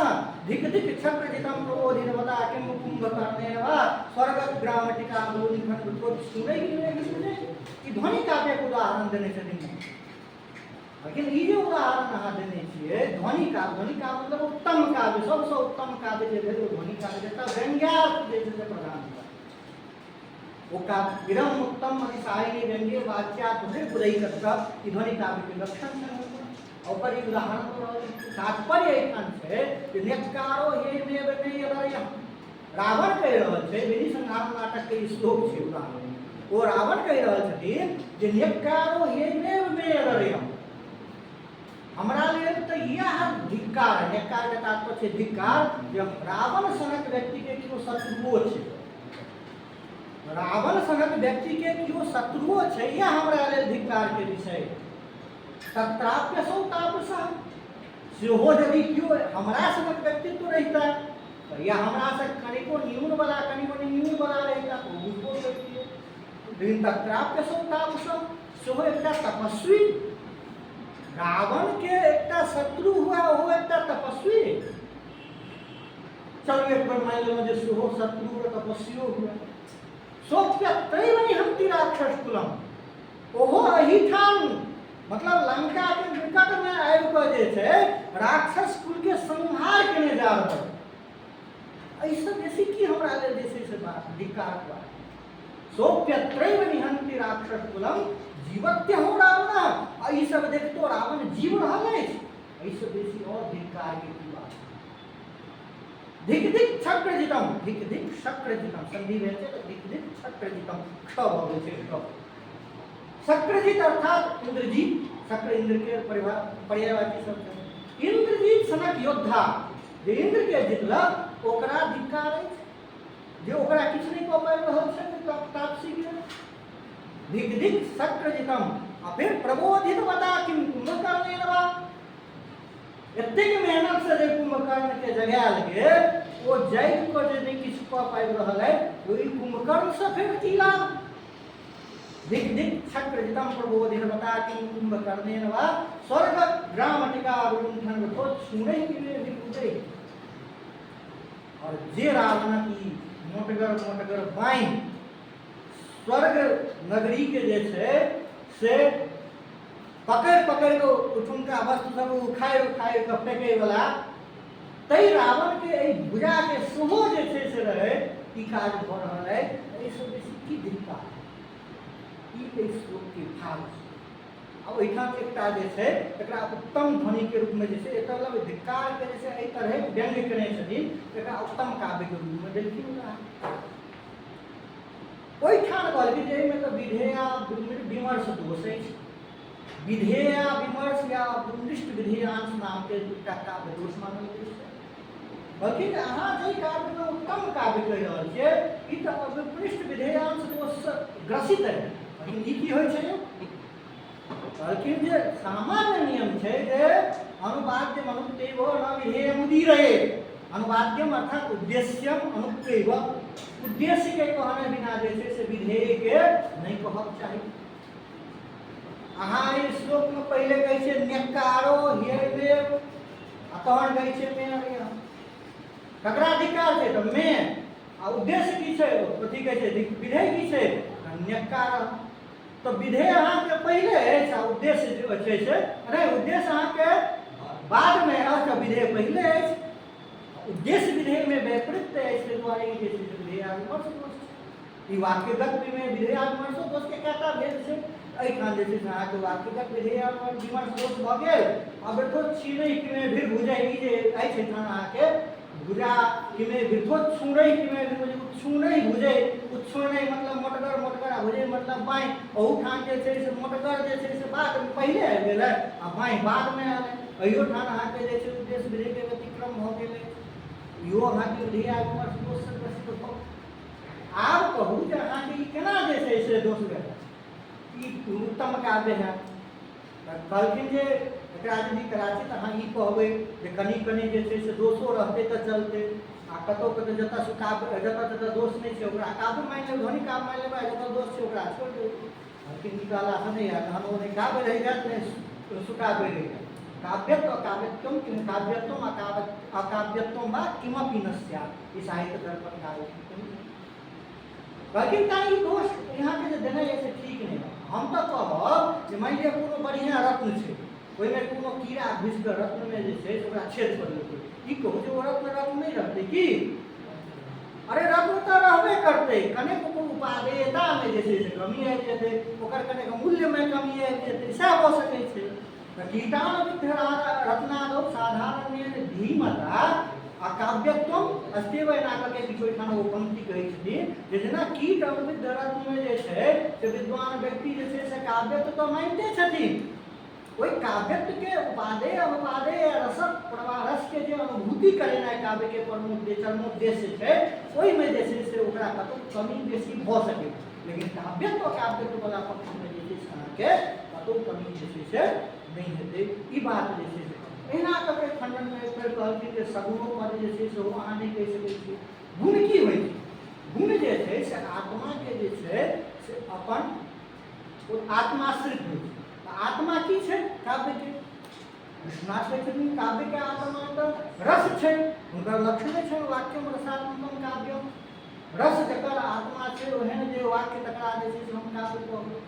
धिक धिक छक्रजितं प्रबोधिनवता किं कुंभकर्णेन वा स्वर्गग्राम टिका निखंड सुनै ई ध्वनि काव्यक उदाहरण देने छथिन। लेकिन ई जे उदाहरण अहाँ देने छियै ध्वनि काव्य, ध्वनि काव्य मतलब उत्तम काव्य, सबसँ उत्तम काव्य जे भेल ओ ध्वनि काव्य, जतऽ व्यंग्यार्थ जे छै से प्रधान हुए ओ काव्य। इदम उत्तम अतिशायिनी व्यंग्य वाच्या ध्वनि पुरैकत्व, ई ध्वनि काव्य के लक्षण छै। ओकर ई उदाहरण दऽ रहल छै। तात्पर्य एहिठाम छै जे नेत्कारो हे मेव नहि अदरय, रावण कहि रहल छै, विधि संहार नाटक के ई श्लोक छै उदाहरण। ओ रावण कहि रहल छथिन जे नेत्कारो हे मेव मे अदरय, हमरा लेल तऽ इएह धिक्कार है। नेत्कार के तात्पर्य छै धिक्कार, जे रावण सनक व्यक्ति के केओ शत्रुओ छै, रावण सनक व्यक्ति के केओ शत्रुओ छै, यह हमरा लेल धिक्कार के विषय। तत्राप्यसौ तापसः, सेहो यदि केओ हमरा सनक व्यक्तित्व रहिता तऽ या हमरा से कनिको न्यून वाला, कनि मनि न्यून वाला रहिता तऽ बुझबो करितियै, लेकिन तत्राप्यसौ तापसः, सेहो एकटा तपस्वी, रावण के एकटा शत्रु हुआ, ओहो एकटा तपस्वी। चलू एक बेर मानि लेलहुँ जे सेहो शत्रु और तपस्वियो हुआ, सोप्यत्रैव निहन्ति राक्षस कुलम, ओहो एहिठाम मतलब लंका के निकट में आबि कऽ जे छै राक्षस कुल के संहार केने जा रहल। एहिसँ बेसी की हमरा लेल जे छै से बात धिक्कारक बात। सोप्यत्रैव निहन्ति राक्षस कुलम जीवत्य हो रावण, आ ई सब देखतो रावण जीव रहल अछि, एहिसँ बेसी और धिक्कार के की बात। धिक धिक शक्रजितम, धिक धिक शक्रजितम संधि भेल छै तऽ धिक धिक शक्रजितम क्ष भऽ गेल छै क्ष। शक्रजित अर्थात इंद्रजीत, शक्र इंद्र के पर्यायवाची शब्द छै। इंद्रजीत सनक योद्धा जे इंद्र के जितलक ओकरा धिक्कार अछि, जे ओकरा किछु नहि कऽ पाबि रहल छै तापसी के। धिक धिक शक्रजितम, आ फिर प्रबोधित बता किम कुंभकर्णेन वा, एतेक मेहनत से जे कुंभकर्ण के जगायल गेल ओ जागि कऽ जे नहि किछु कऽ पाबि रहल है, ओहि कुंभकर्ण से फेर की लाभ। धिक धिक छक्रजितम प्रबोधित बता किम कुंभकर्णेन वा स्वर्ग ग्राम टिका विगुंठन रथो छूनै विभूतै। और जे रावणक ई मोटगर मोटगर बाँहि स्वर्ग नगरी के जे छै से पकड़ि पकड़ि कऽ ओठुमका वस्तु सब उखाड़ि उखाड़ि कऽ फेकैवला, ताहि रावणके एहि भुजाके सेहो जे छै से रहै ई काज भऽ रहल अइ। एहिसँ बेसी की धिक्कार। ई एहि श्लोकके भाव छै। आ ओहिठाम एकटा जे छै एकरा उत्तम ध्वनिके रूपमे जे छै एतऽ लग धिक्कारके जे छै एहि तरहे व्यंग्य केने छथिन, एकरा उत्तम काव्यके रूपमे देलखिन उदाहरण। ओहिठाम कहलखिन जे एहिमे तऽ विधेया विमर्श दोष अछि। विधेया विमर्श या दुर्निष्ठ विधेयांश नामके एकटा काव्य दोष मानल गेल छै। कहलखिन जे अहाँ जाहि काव्यमे उत्तम काव्य कहि रहल छियै, ई तऽ अविपृष्ट विधेयांश दोषसँ ग्रसित अइ। लेकिन ई की होइ छै? कहलखिन जे सामान्य नियम छै जे अनुवाद्यम अनुक्तैव न विधेयम उदीरये। अनुवाद्यम अर्थात उद्देश्यम अनुक्तैव, उद्देश्य के कहने बिना जे छै से विधेय के नहि कहक चाही। अहाँ एहि श्लोक में पहिले कहै छियै नेकारो हियमेव, आ तहन कहै छियै मे अरिया। ककरा अधिकार छै? तऽ मे। आ उद्देश्य की छै? कथी कहै छै? विधेय की छै? नेकार। तऽ विधेय अहाँके पहिले अछि आ उद्देश्य जे छै से नहि, उद्देश्य अहाँके बादमे अछि आ विधेय पहिले अछि। उद्देश्य विधेयमे वैपरीत्य अछि, ताहि दुआरे ई जे छै से विधेय विमर्श दोष छै। ई वाक्यगत विधेय विमर्शो दोषके कएटा भेद छै। एहिठाम जे छै से अहाँके वाक्यगत विधेय विमर्श दोष भऽ गेल। आब देखो छीनै किमे भीड़ भुजै, ई जे अछि एहिठाम अहाँके भुजा किमे वृद्धो छूनै किमे उत्छूनै भुजै, उत्छूनै मतलब मोटगर मोटगर, आ भुजै मतलब बाँहि। ओहूठाम जे छै से मोटगर जे छै से बाद पहिले आबि गेलै आ बाँहि बादमे आयल। अहियो ठाम अहाँके जे छै उद्देश्य विधिके व्यतिक्रम भऽ गेलै। इहो अहाँके विधि विमर्श दोषसँ ग्रसित भऽ। आब कहू जे अहाँके ई केना जे छै से दोष भेल? ई उत्तम काव्य है। कहलखिन जे एकरा यदि कदाचित अहाँ ई कहबै जे कनि कनि जे छै से दोषो रहतै तऽ चलतै, आ कतहु कतहु जतऽ सुकाव्य, जतऽ जतऽ दोष नहि छै ओकरा काव्य मानि लेबै, ध्वनि काव्य मानि लेबै, आ जतऽ दोष छै ओकरा छोड़ि देबै। कहलखिन ई कहलासँ नहि हैत, तहन ओ नहि काव्य रहि जायत नहि सुकाव्य रहि जायत। काव्यत्व अकाव्यत्वम किम काव्यत्वम अकाव्यत्वम वा किमपि न स्यात्, ई साहित्य दर्पण काव्य। कहलखिन तैँ ई दोष यहाँके जे देने यऽ से ठीक नहि है। हम तऽ कहब जे मानि लिअ कोनो बढ़िआँ रत्न छै, ओहिमे कोनो कीड़ा घुसि कऽ रत्नमे जे छै से ओकरा छेद कऽ देलकै, ई कहू जे ओ रत्न रत्न नहि रहतै की? अरे रत्न तऽ रहबे करतै, कनेक ओकर उपादेयतामे जे छै से कमी आबि जेतै, ओकर कनेक मूल्यमे कमी आबि जेतै, सएह भऽ सकै छै। तऽ कीटाणुविद्ध रत्नादौ साधारण्येन धीमता अकाव्यत्वम अस्तेव, एना कऽ के किछु ओहिठाम ओ पंक्ति कहै छथिन जे जेना कीट अनुविद्ध रत्नमे जे छै से विद्वान व्यक्ति जे छै से काव्यत्व तऽ मानिते छथिन, ओहि काव्यत्वके उपादेय अनुपादेय रसक प्रवाह, रसके जे अनुभूति करेनाइ काव्यके प्रमुख चरमोद्देश्य छै, ओहिमे जे छै से ओकरा कतहु कमी बेसी भऽ सकै छै, लेकिन काव्यत्व अकाव्यत्व वाला पक्षमे जे छै से अहाँके कतहु कमी जे छै से नहि हेतै। ई बात जे छै से एहिना कऽ के खण्डनमे फेर कहलखिन जे सगुणो पद जे छै सेहो अहाँ नहि कहि सकै छियै। गुण की होइ छै? गुण जे छै से आत्माके जे छै से अपन ओ आत्माश्रित होइ छै। तऽ आत्मा की छै काव्यके? विश्वनाथ कहै छथिन काव्यके आत्मा तऽ रस छै। हुनकर लक्षणे छनि वाक्यम रसात्मकम काव्यम। रस जकर आत्मा छै ओहन जे वाक्य तकरा जे छै से हम काव्य कहबै।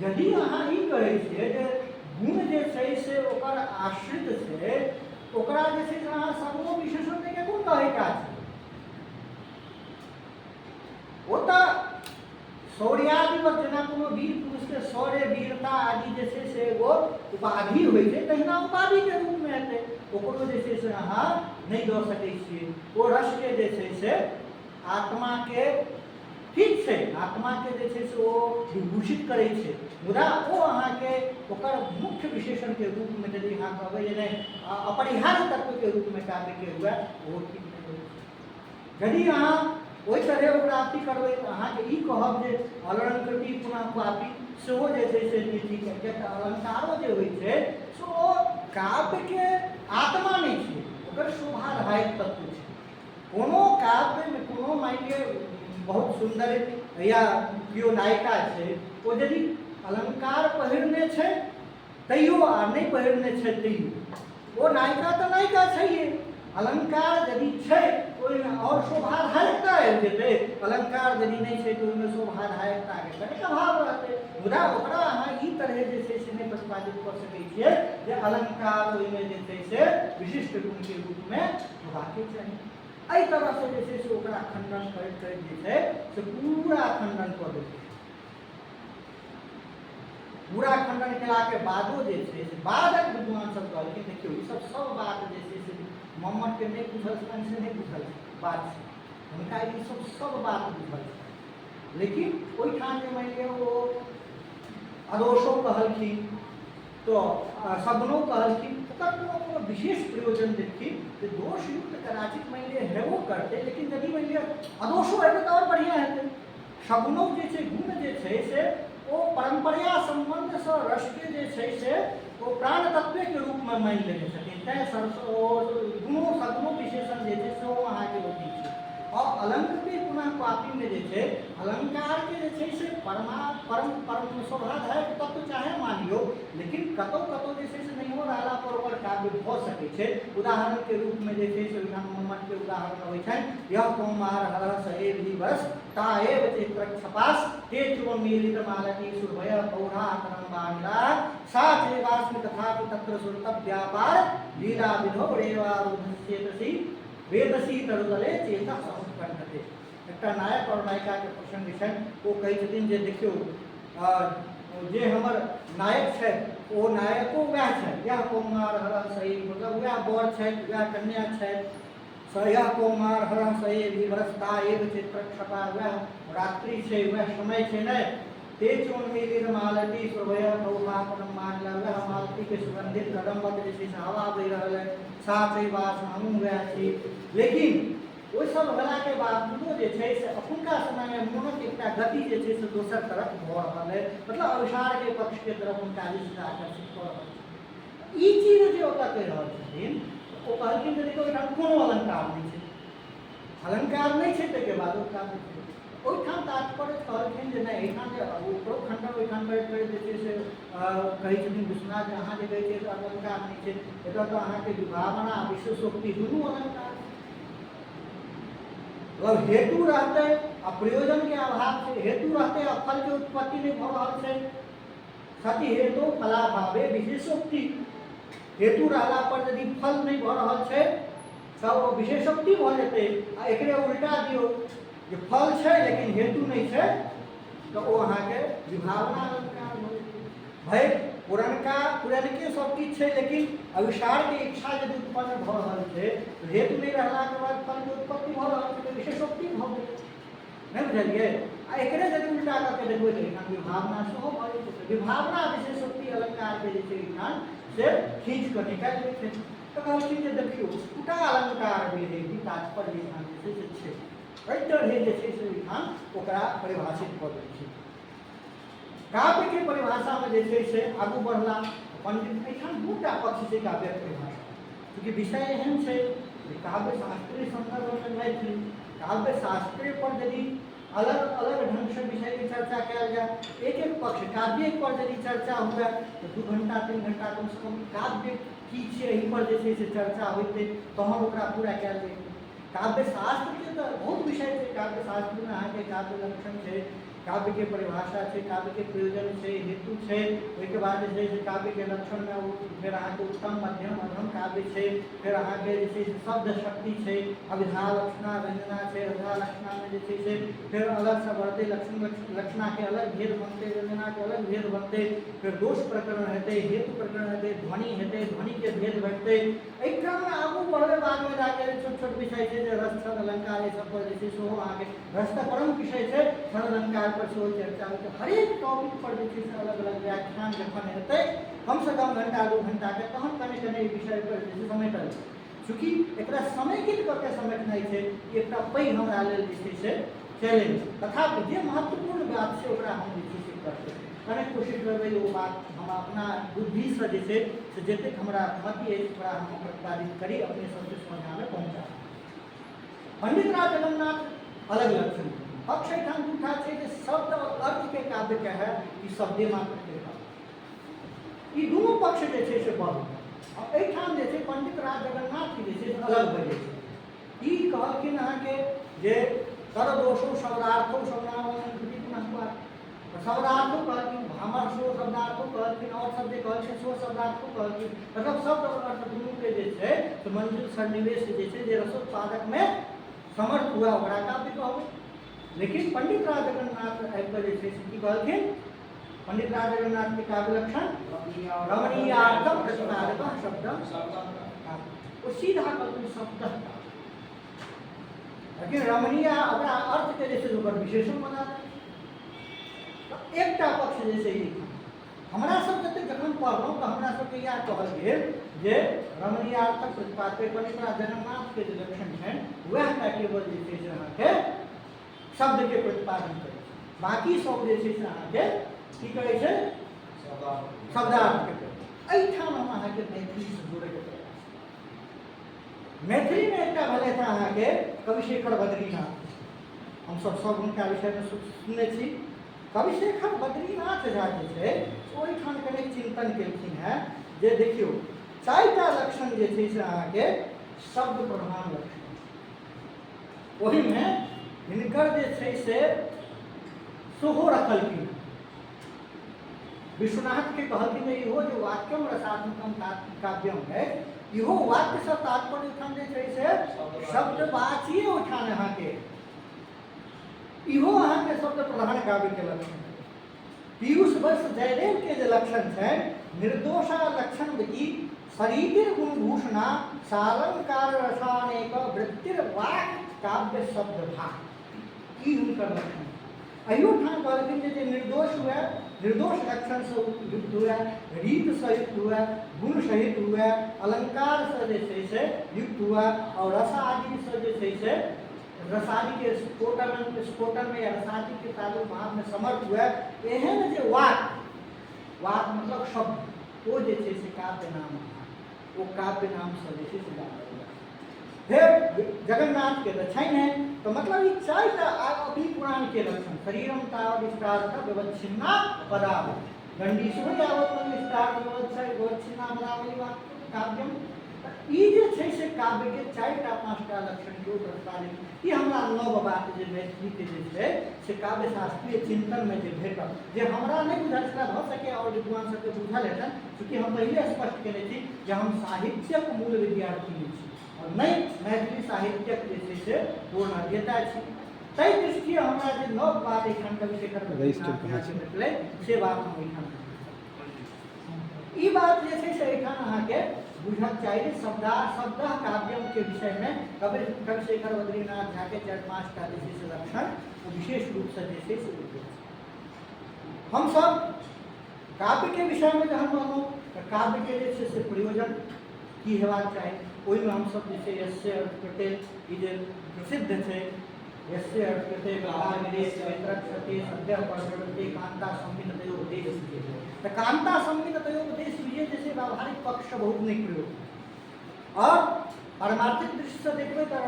यदि अहाँ ई कहै छियै जे गुण जे छै से ओकर आश्रित छै, ओकरा जे छै से अहाँ सगुणो विशेषण दैके कोन कहै काज छै? ओ तऽ शौर्यादिवत, जेना कोनो वीर पुरुषके शौर्य वीरता आदि जे छै से एगो उपाधि होइ छै, तहिना उपाधिके रूपमे हेतै। ओकरो जे छै से अहाँ नहि दऽ सकै छियै। ओ रसके जे छै से आत्माके ठीक छै, आत्माके जे छै से ओ विभूषित करै छै, मुदा ओ अहाँके ओकर मुख्य विशेषणके रूपमे यदि अहाँ कहबै जे नहि अपरिहार्य तत्वके रूपमे काव्यके हुए, ओहो ठीक नहि होइ छै। यदि अहाँ ओहि तरहे ओकरा अथी करबै तऽ अहाँके ई कहब जे अलंकृति पुनः क्वापि सेहो जे छै से नहि ठीक है, किएक तऽ अलंकारो जे होइ छै से ओ काव्यके आत्मा नहि छै, ओकर शोभाधायक तत्व छै। कोनो काव्यमे कोनो मानि लिअ बहुत सुन्दर या केओ नायिका छै, ओ यदि अलंकार पहिरने छै तैयो आ नहि पहिरने छै तैयो ओ नायिका तऽ नायिका छैहे। अलंकार यदि छै ओहिमे आओर शोभाधायकता आबि जेतै, अलंकार यदि नहि छै तऽ ओहिमे शोभाधायकताके कनेक अभाव रहतै, मुदा ओकरा अहाँ ई तरहे जे छै से नहि प्रतिपादित कऽ सकै छियै जे अलंकार ओहिमे जे छै से विशिष्ट गुणके रूपमे होबाके चाही। एहि तरहसँ जे छै से ओकरा खण्डन करैत करैत जे छै से पूरा खण्डन कऽ देलकै। पूरा खण्डन केलाके बादो जे छै से बादक विद्वान सब कहलखिन देखियौ ई सब सब बात जे छै से मम्मटके नहि बुझल छलनि से नहि बुझल बात छै, हुनका ई सब सब बात बुझल छलनि, लेकिन ओहिठाम जे मानि लिअ ओ अदोषो कहलखिन तऽ तऽ सगुणो कहलखिन, ओकर कोनो कोनो विशेष प्रयोजन देखथिन जे दोषयुक्त कदाचित मानि लिअ हेबो करतै, लेकिन यदि मानि लिअ अदोषो हेतै तऽ आओर बढ़िआँ हेतै। सगुणो जे छै गुण जे छै से ओ परम्परया सम्बन्धसँ रसके जे छै से ओ प्राण तत्वेके रूपमे मानि लेने छथिन, तैँ ओ गुणो सगुणो विशेषण जे छै सेहो अहाँके होइत छै। आओर अलङ्कृति पुनः क्वापिमे जे छै अलङ्कारके जे छै से परमा परम परम शोभाधायक तत्व चाहे मानियौ, लेकिन कतहु कतहु जे छै से नहियो रहला पर ओकर काव्य भऽ सकै छै। उदाहरणके रूपमे जे छै से ओहिठाम मम्मटके उदाहरण अबै छनि, यह कौमार हरह सहे भी वर्ष ताएव चित्रक्षपास ते चुमिलित मालती सुरभय प्रौढ़ा तरम्बानिला सा चैवास्मि तथापि तत्र सुरत व्यापार लीला विधौ रेवारूढस्येतसि वेदसी तरुतले चेतः समुत्कण्ठते। एकटा नायक आओर नायिकाके प्रसङ्ग छनि, ओ कहै छथिन जे देखियौ जे हमर नायक छथि ओ नायको वएह छथि, यह कौमार हरह सही, मतलब वएह वर छथि वएह कन्या छथि, सयह कौमार हरह सही विभ्रस्ता एव चित्रक्षपा, वएह रात्रि छै वएह समय छै ने, ते चोन्मिलित मालती सुरभय प्रौढ़ापनम मानला, वएह मालतीके सुगंधित कदम्बक जे छै से हवा बहि रहल है, सा चैवास हमहूँ वएह छी। लेकिन ओहि सब भेलाके बावजूदो जे छै से अखुनका समयमे मोनक एकटा गति जे छै से दोसर तरफ भऽ रहल है, मतलब अभिसारके पक्षके तरफ हुनका जे छै से आकर्षित कऽ रहल छै। ई चीज जे ओतऽ कहि रहल छथिन, ओ कहलखिन जे देखियौ एहिठाम कोनो अलङ्कार नहि छै, अलङ्कार नहि छै ताहिके बाद ओ काव्य छै। ओहिठाम तात्पर्य कहलखिन जे नहि, एहिठाम जे ओकरो खण्डन ओहिठाम करैत करैत जे छै से कहै छथिन विश्वनाथ जे अहाँ जे कहै छियै से अलङ्कार नहि छै, एतऽ तऽ अहाँके विभावना आ विशेषोक्ति दुनू अलङ्कार छै। मतलब हेतु रहतै आ प्रयोजनके अभाव छै, हेतु रहतै आ फलके उत्पत्ति नहि भऽ रहल छै, सति हेतु फलाभावे विशेषोक्ति, हेतु रहला पर यदि फल नहि भऽ रहल छै तऽ ओ विशेषोक्ति भऽ जेतै। आ एकरे उल्टा दियौ जे फल छै लेकिन हेतु नहि छै तऽ ओ अहाँके विभावना अलङ्कार भऽ जेतै। भाय पुरनका पुरनके सब किछु छै लेकिन अभिसारके इच्छा यदि उत्पन्न भऽ रहल छै तऽ हेतु नहि रहलाके बाद फलके उत्पत्ति भऽ रहल छै तऽ विशेषोक्ति भऽ गेलै, नहि बुझलियै? आ एकरे यदि उल्टा कऽ के देखबै तऽ एहिठाम विभावना सेहो भऽ जेतै। तऽ विभावना विशेषोक्ति अलङ्कारके जे छै एहिठाम से खींच कऽ निकालि दै छै। तऽ कहलखिन जे देखियौ स्फुटा अलङ्कार भेलै भी तात्पर्य एहिठाम जे छै से छै, एहि तरहे जे छै से ओहिठाम ओकरा परिभाषित कऽ देलखिन। काव्यके परिभाषामे जे छै से आगू बढ़ला पंडित। एहिठाम दूटा पक्ष छै काव्यक परिभाषा, चूँकि विषय एहन छै जे काव्य शास्त्रीय सन्दर्भमे मैथिली काव्य शास्त्रीय पर यदि अलग अलग ढङ्गसँ विषयके चर्चा कयल जाय, एक एक पक्ष काव्य पर यदि चर्चा हुए तऽ 2 घंटा 3 घंटा कमसँ कम काव्य की छै एहि पर जे छै से चर्चा होइतै तहन ओकरा पूरा कयल जेतै। काव्य शास्त्रके तऽ बहुत विषय छै, काव्य शास्त्रमे अहाँके काव्य लक्षण छै, काव्यके परिभाषा छै, काव्यके प्रयोजन छै, हेतु छै, ओहिके बाद जे छै से काव्यके लक्षणमे ओ फेर अहाँके उत्तम मध्यम अधम काव्य छै, फेर अहाँके जे छै से शब्द शक्ति छै, अभिधा लक्षणा व्यंजना छै, अभिधा लक्षणामे जे छै से फेर अलगसँ बढ़तै, लक्षण लक्षणाके अलग भेद बनतै, व्यंजनाके अलग भेद बनतै, फेर दोष प्रकरण हेतै, हेतु प्रकरण हेतै, ध्वनि हेतै, ध्वनिके भेद भेटतै। एहि क्रममे आगू बढ़बै बादमे जाके छोट छोट विषय छै जे रस छंद अलङ्कार एहि सब पर जे छै सेहो अहाँके रस तऽ परम विषय छै, छंद अलङ्कार पर सेहो चर्चा होइ छै। हरेक टॉपिक पर जे छै से अलग अलग व्याख्यान जखन हेतै कमसँ कम घंटा 2 घंटाके तहन कने कने एहि विषय पर जे छै समेटल छै। चूँकि एकरा समेकित कऽ के समेटनाइ छै ई एकटा पैघ हमरा लेल जे छै से चैलेंज, तथापि जे महत्वपूर्ण बात छै ओकरा हम जे छै से करबै, कने कोशिश करबै जे ओ बात हम अपना बुद्धिसँ जे छै से जतेक हमरा मति अछि ओकरा हम प्रतिपादित करी, अपने सबके सोझाँमे पहुँचा। पंडित राज जगन्नाथ अलग लक्षण पक्ष एहिठाम दूटा छै जे शब्द और अर्थके काव्य कहै कि शब्दे मात्रके काव्य, ई दुनू पक्ष जे छै से बल। आ एहिठाम जे छै पंडित राज जगन्नाथ जे छै से अलग भऽ जाइ छै। ई कहलखिन अहाँके जे कर दोषो शब्दार्थो शब्दावलंकृति पुनः शब्दार्थो कहलखिन, भामर सेहो शब्दार्थो कहलखिन, आओर सब जे कहलखिन सेहो शब्दार्थो कहलखिन, मतलब शब्द और अर्थ दुनूके जे छै से मंजुल सन्निवेश जे छै जे रसोत्पादकमे समर्थ हुआ ओकरा काव्य कहबै। लेकिन पंडित राज जगन्नाथ आबि कऽ जे छै से की कहलखिन, पंडित राज जगन्नाथ के काव्य लक्षण रमणीयार्थम प्रतिपादक शब्द, ओ सीधा कहलखिन शब्द, लेकिन रमणीय ओकरा अर्थ के जे छै ओकर विशेषण बना देलखिन। एकटा पक्ष जे छै ई हमरा सब जते जखन पढ़लहुँ तऽ हमरा सबके इएह कहल गेल जे रमणीयार्थक प्रतिपादक पंडित जगन्नाथ के जे लक्षण छनि वएह टा केवल जे छै से अहाँके शब्दके प्रतिपादन करै छै, बाँकी सब जे छै से अहाँके की करै छै, शब्दार्थके करै छै। एहिठाम हम अहाँके मैथिलीसँ जोड़ैके प्रयास, मैथिलीमे एकटा भेलथि हँ अहाँके कविशेखर बद्रीनाथ, हमसब सब हुनका विषयमे सुनने छी। कविशेखर बद्रीनाथ झा जे छै से ओहिठाम कनेक चिन्तन केलखिन हेँ जे देखियौ चारिटा लक्षण जे छै से अहाँके शब्द प्रधान लक्षण, ओहिमे हिनकर जे छै से सेहो रखलखिन। विश्वनाथके कहलखिन जे इहो जे वाक्यम रसात्मकम काव्यम है, इहो वाक्यसँ तात्पर्य ओहिठाम जे छै से शब्दवाचिये ओहिठाम अहाँके इहो अहाँके शब्द प्रधान काव्यके लक्षण। पीयूष वंश जयदेव के जे लक्षण छै निर्दोषा लक्षण विधि शरीर गुणभूषणा सालंकार रसानेक वृत्तिर वाक काव्य शब्द भाग, ई हुनकर लक्षण। अहियो ठाम कहलखिन जे निर्दोष हुए, निर्दोष लक्षण से युक्त हुए, रीत से युक्त हुए, गुण सहित हुए, अलंकार से जे छै से युक्त हुए और रस आदि से जे छै से रसादि के स्फोटन में या रसादि के प्रादुर्भाव में समर्थ हुए, एहन जे वाक, वाक मतलब शब्द, ओ जे छै से काव्य नाम, ओ काव्य नाम से जे छै से जानल जाय। फेर जगन्नाथ के तऽ छै ने, तऽ मतलब ई चारिटा अभी पुराण के लक्षण शरीरम तावत विस्तार्थ व्यवच्छिन्ना पदावली, दंडी सेहो यावत विस्तार व्यवच्छिन्ना पदावली काव्यम। ई जे छै से काव्य के चारिटा पाँचटा लक्षण के प्रतिपादित। ई हमरा नव बात जे मैथिली के जे छै से काव्य शास्त्रीय चिंतन में जे भेटल, जे हमरा नहि बुझल छल, भऽ सके और विद्वान सबके बुझल हेतनि, चूँकि हम पहिले स्पष्ट केने छी जे हम साहित्यक मूल विद्यार्थी नहि छी और नहि मैथिली साहित्यक जे छै से पूर्ण अध्येता छी, ताहि दृष्टिए हमरा जे नव बात एहिठाम कविशेखर भेटलै से बात हम एहिठाम ई बात जे छै से एहिठाम अहाँके बुझक चाही जे शब्द काव्यम के विषयमे कविशेखर बद्रीनाथ झा के चारि पाँचटा जे छै से लक्षण ओ विशेष रूपसँ जे छै से उपयोग छै। हमसब काव्यके विषयमे जहन रहलहुँ तऽ काव्यके जे छै से प्रयोजन की हेबाक चाही, ओहिमे हमसब जे छै यस्य अर्थ ई जे प्रसिद्ध छै यस्य अर्थ सद्य परवृत्ति कांता संवित तयोपदेश तऽ कांता संवित तयोपदेश जे छै व्यावहारिक पक्ष बहुत नीक प्रयोग और पारमार्थिक दृष्टिसँ देखबै तऽ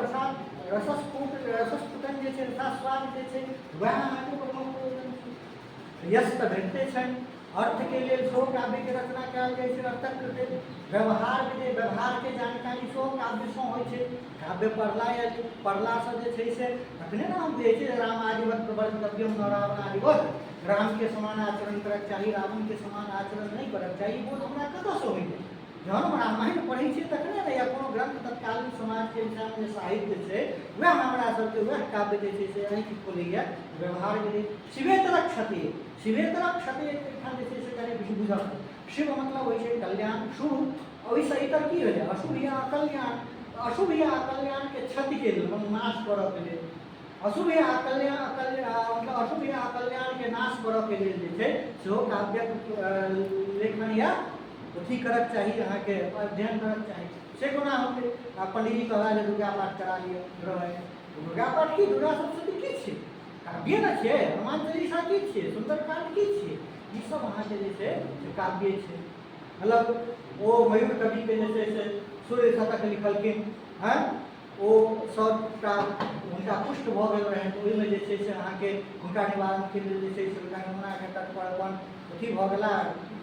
रसस्फुटन जे छै रसास्वाद जे छै वएह अहाँके प्रमुख प्रयोजन छै। यश तऽ भेटते छनि, अर्थके लेल सेहो काव्यके रचना कयल जाइ छै, अर्थक कृते व्यवहारके जे व्यवहारके जानकारी सेहो काव्यसँ होइ छै। काव्य पढ़ला या पढ़लासँ जे छै से तखने ने हम कहै छियै राम आदिवत प्रवर्तव्यम न रावण आदिवत, रामके समान आचरण करक चाही, रावणके समान आचरण नहि करक चाही, ई बोध हमरा कतऽसँ होइए? जहन हम रामायण पढ़ै छियै तखने ने, या कोनो ग्रंथ तत्कालीन समाजके विषयमे जे साहित्य छै वएह हमरा सबके वएह काव्य जे छै से आँखि खोलैए व्यवहारके लेल। शिवेतरक क्षति, शिवेतरक क्षति एहिठाम जे छै से कनि किछु बुझल। शिव मतलब होइ छै कल्याण, शुभ, ओहिसँ इतर की होइए अशुभ या अकल्याण। अशुभ या अकल्याणके क्षतिके लेल मतलब नाश करऽके लेल, अशुभ या अकल्याण मतलब अशुभ या अकल्याणके नाश करऽके लेल जे छै सेहो काव्यक लेखन या अथी करक चाही, अहाँके अध्ययन करक चाही। से कोना होतै? आ पंडीजी कहला जे दुर्गा पाठ करा लिअ, रहै दुर्गा पाठ की, दुर्गा सप्तशती की छियै? काव्ये ने छियै। हनुमान चालीसा की छियै? सुंदरकांड की छियै? ई सब अहाँके जे छै से काव्ये छै। मतलब ओ मयूर कविके जे छै से सूर्य शतक लिखलखिन हँ, ओ सबटा हुनका पुष्ट भऽ गेल रहनि, ओहिमे जे छै से अहाँके हुनका निवारणके लेल जे छै से हुनका यमुनाके तट पर अपन अथी भऽ गेला,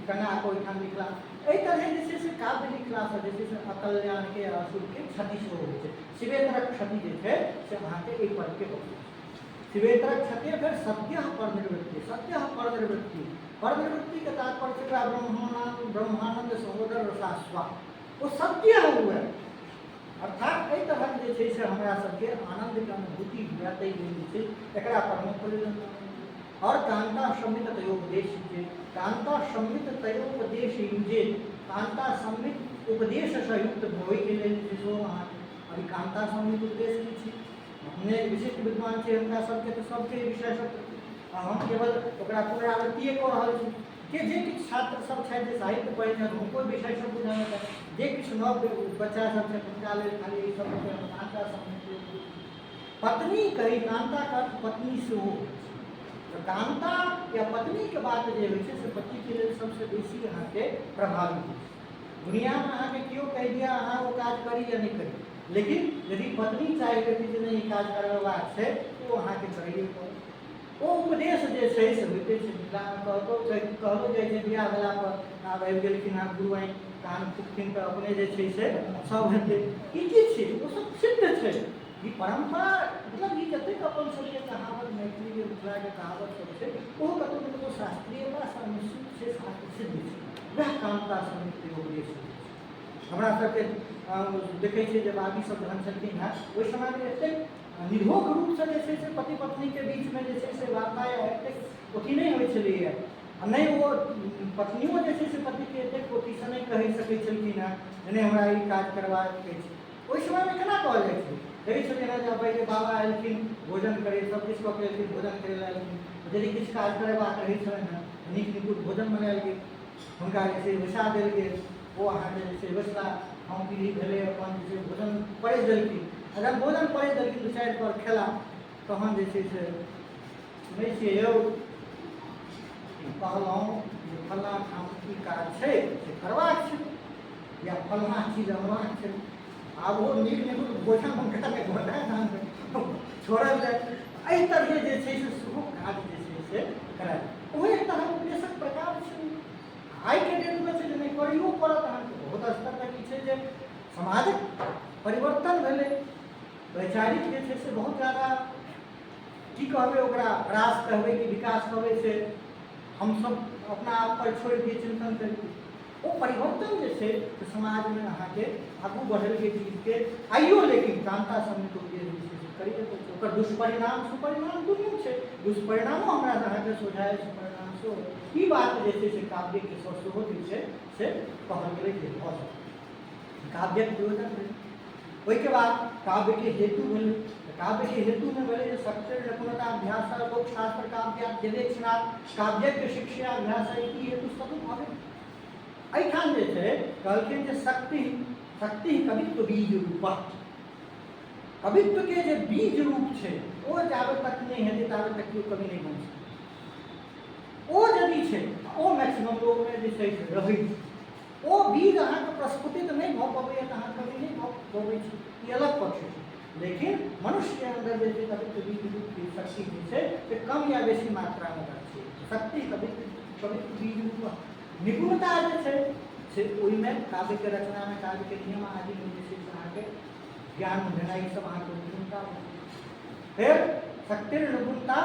गंगाके ओहिठाम लिखला। एहि तरहे जे छै से काव्य लिखलासँ जे छै से अकल्याणके अशुभके क्षति सेहो होइ छै। शिवेतरक क्षति जे छै से अहाँके एहि पदके बहुत छै। शिवेतरक क्षति फेर सद्यः परनिवृत्ति, सद्यः परनिवृत्ति, परनिवृत्तिके तात्पर्य छै ब्रह्मानंद सहोदर रसास्वा, ओ सद्यः हुए, अर्थात एहि तरहक जे छै से हमरा सबके आनन्दके अनुभूति हुए, ताहि लेल जे छै एकरा प्रमुख प्रयोजन। और कांता सम्मित तयोपदेश जे कांता सम्मित तयोपदेश युजे, कांता सम्मित उपदेशसँ युक्त होइके लेल जे सेहो अहाँके अभी कांता सम्मित उपदेश की छी, अपने विशिष्ट विद्वान छै हुनका सबके तऽ सबके विषय सब, हम केवल ओकरा पुनरावृत्तिए कऽ रहल छी। के जे किछु छात्र सब छथि जे साहित्य पढ़ै छथि हुनको विषय सब बुझाना चाही, जे किछु नव बच्चा सब छथि हुनका लेल खाली एहि सब कान्ता सम्मिलित पत्नी कही, कान्ताके अर्थ पत्नी सेहो होइ छै। तऽ कान्ता या पत्नीके बात जे होइ छै से पतिके लेल सबसँ बेसी अहाँके प्रभावी होइ छै। दुनियामे अहाँके केओ कहि दिअ अहाँ ओ काज करी या नहि करी, लेकिन यदि पत्नी चाहि लेती जे नहि ई काज करबाक छै तऽ ओ अहाँके करैए पड़त। ओ उपदेश जे छै से होइते छै। मिथिलामे कहतो छै, कहलो जाइ छै बियाह भेलापर आब आबि गेलखिन आब गुरु आइ कान फुकथिन तऽ अपने जे छै से सब हेतै। ई की छै? ओ सब सिद्ध छै। ई परम्परा मतलब ई जतेक अपन सबके कहावत मैथिलीके मिथिलाके कहावत सब छै ओहो कतहु ने कतहु शास्त्रीयतासँ अनुसूत छै, शास्त्र सिद्ध छै। वएह कामता समिति उपदेश होइ छै। हमरा सबके देखै छियै जे बाबी सब जहन छलखिन हेँ ओहि समयमे एतेक निधोक रूपसँ जे छै से पति पत्नीके बीचमे जे छै से वार्ता या एतेक अथी नहि होइ छलैए, आ नहि ओ पत्नियो जे छै से पतिके एतेक अथीसँ नहि कहि सकै छलखिन हेँ जे नहि हमरा ई काज करबाक अछि। ओहि समयमे केना कहल जाइ छै? देखै छलियै हेँ जे पहिले बाबा एलखिन भोजन करै, सब किछु कऽ के एलखिन, भोजन करै लए एलखिन, यदि किछु काज करेबाक रहै छलनि हेँ नीक निकुत भोजन बनायल गेल, हुनका जे छै बैसा देल गेल, ओ अहाँके जे छै बैसला, हम पीढ़ी भेलै अपन जे छै भोजन परसि देलखिन। आ जब भोजन परसि देलखिन दू चारि कौर खेला तहन जे छै से सुनै छियै यौ कहलहुँ जे फल्लाँ ठाम की काज छै से करबाक छै या फल्लाँ चीज अनबाक छै। आब ओ नीक निकुत भोजन हुनका नहि घोटाए छोड़ल जाय। एहि तरहे जे छै से सेहो काज जे छै से करायल, ओहो एक तरहक उपदेशक प्रकार छै। आइके डेटमे छै जे नहि करैयो पड़त अहाँके, बहुत स्तर तक ई छै जे समाजक परिवर्तन भेलै, वैचारिक जे छै से बहुत जादा की कहबै ओकरा ह्रास कहबै कि विकास कहबै से हमसब अपना आप पर छोड़ि दियै चिन्तन करी। ओ परिवर्तन जे छै से समाजमे अहाँके आगू बढ़लके चीजके आइयो लेकिन कान्ता सम्मित उपदेश जे छै से करिए दै छै। ओकर दुष्परिणाम सुपरिणाम दुनू छै, दुष्परिणामो हमरा अहाँके सोझा अछि, सुपरिणाम सेहो। ई बात जे छै से काव्यके सेहो जे छै से कहल गेलै जे भऽ सकै काव्यक प्रयोजन भेलै। ओहिके बाद काव्यके हेतु भेलै, तऽ काव्यके हेतुमे भेलै जे शक्ति निपुणताभ्यास लोकशास्त्र काव्याध्यवेक्षणात् काव्यज्ञ शिक्षाभ्यास ई हेतु सब भऽ गेल। एहिठाम जे छै कहलखिन जे शक्ति शक्ति कवित्व बीज रूप, कवित्वके जे बीज रूप छै ओ जाबे तक नहि हेतै ताबे तक केओ कवि नहि बनि सकै। ओ यदि छै ओ मैक्सिमम लोकमे जे छै रहै छै, ओ बीज अहाँके प्रस्फुटित नहि भऽ पबैए तऽ अहाँ कवि नहि भऽ पबै छी, ई अलग पक्ष छै। लेकिन मनुष्यके अन्दर जे छै कवित्व बीज रूपके शक्ति जे छै से कम या बेसी मात्रामे रहै छै। शक्ति कवित्व कवित्व बीज रूप निपुणता जे छै से ओहिमे काव्यके रचनामे काव्यके नियम आदिमे जे छै से अहाँके ज्ञान भेनाइ ई सब अहाँके निपुणता। फेर शक्तिर निपुणता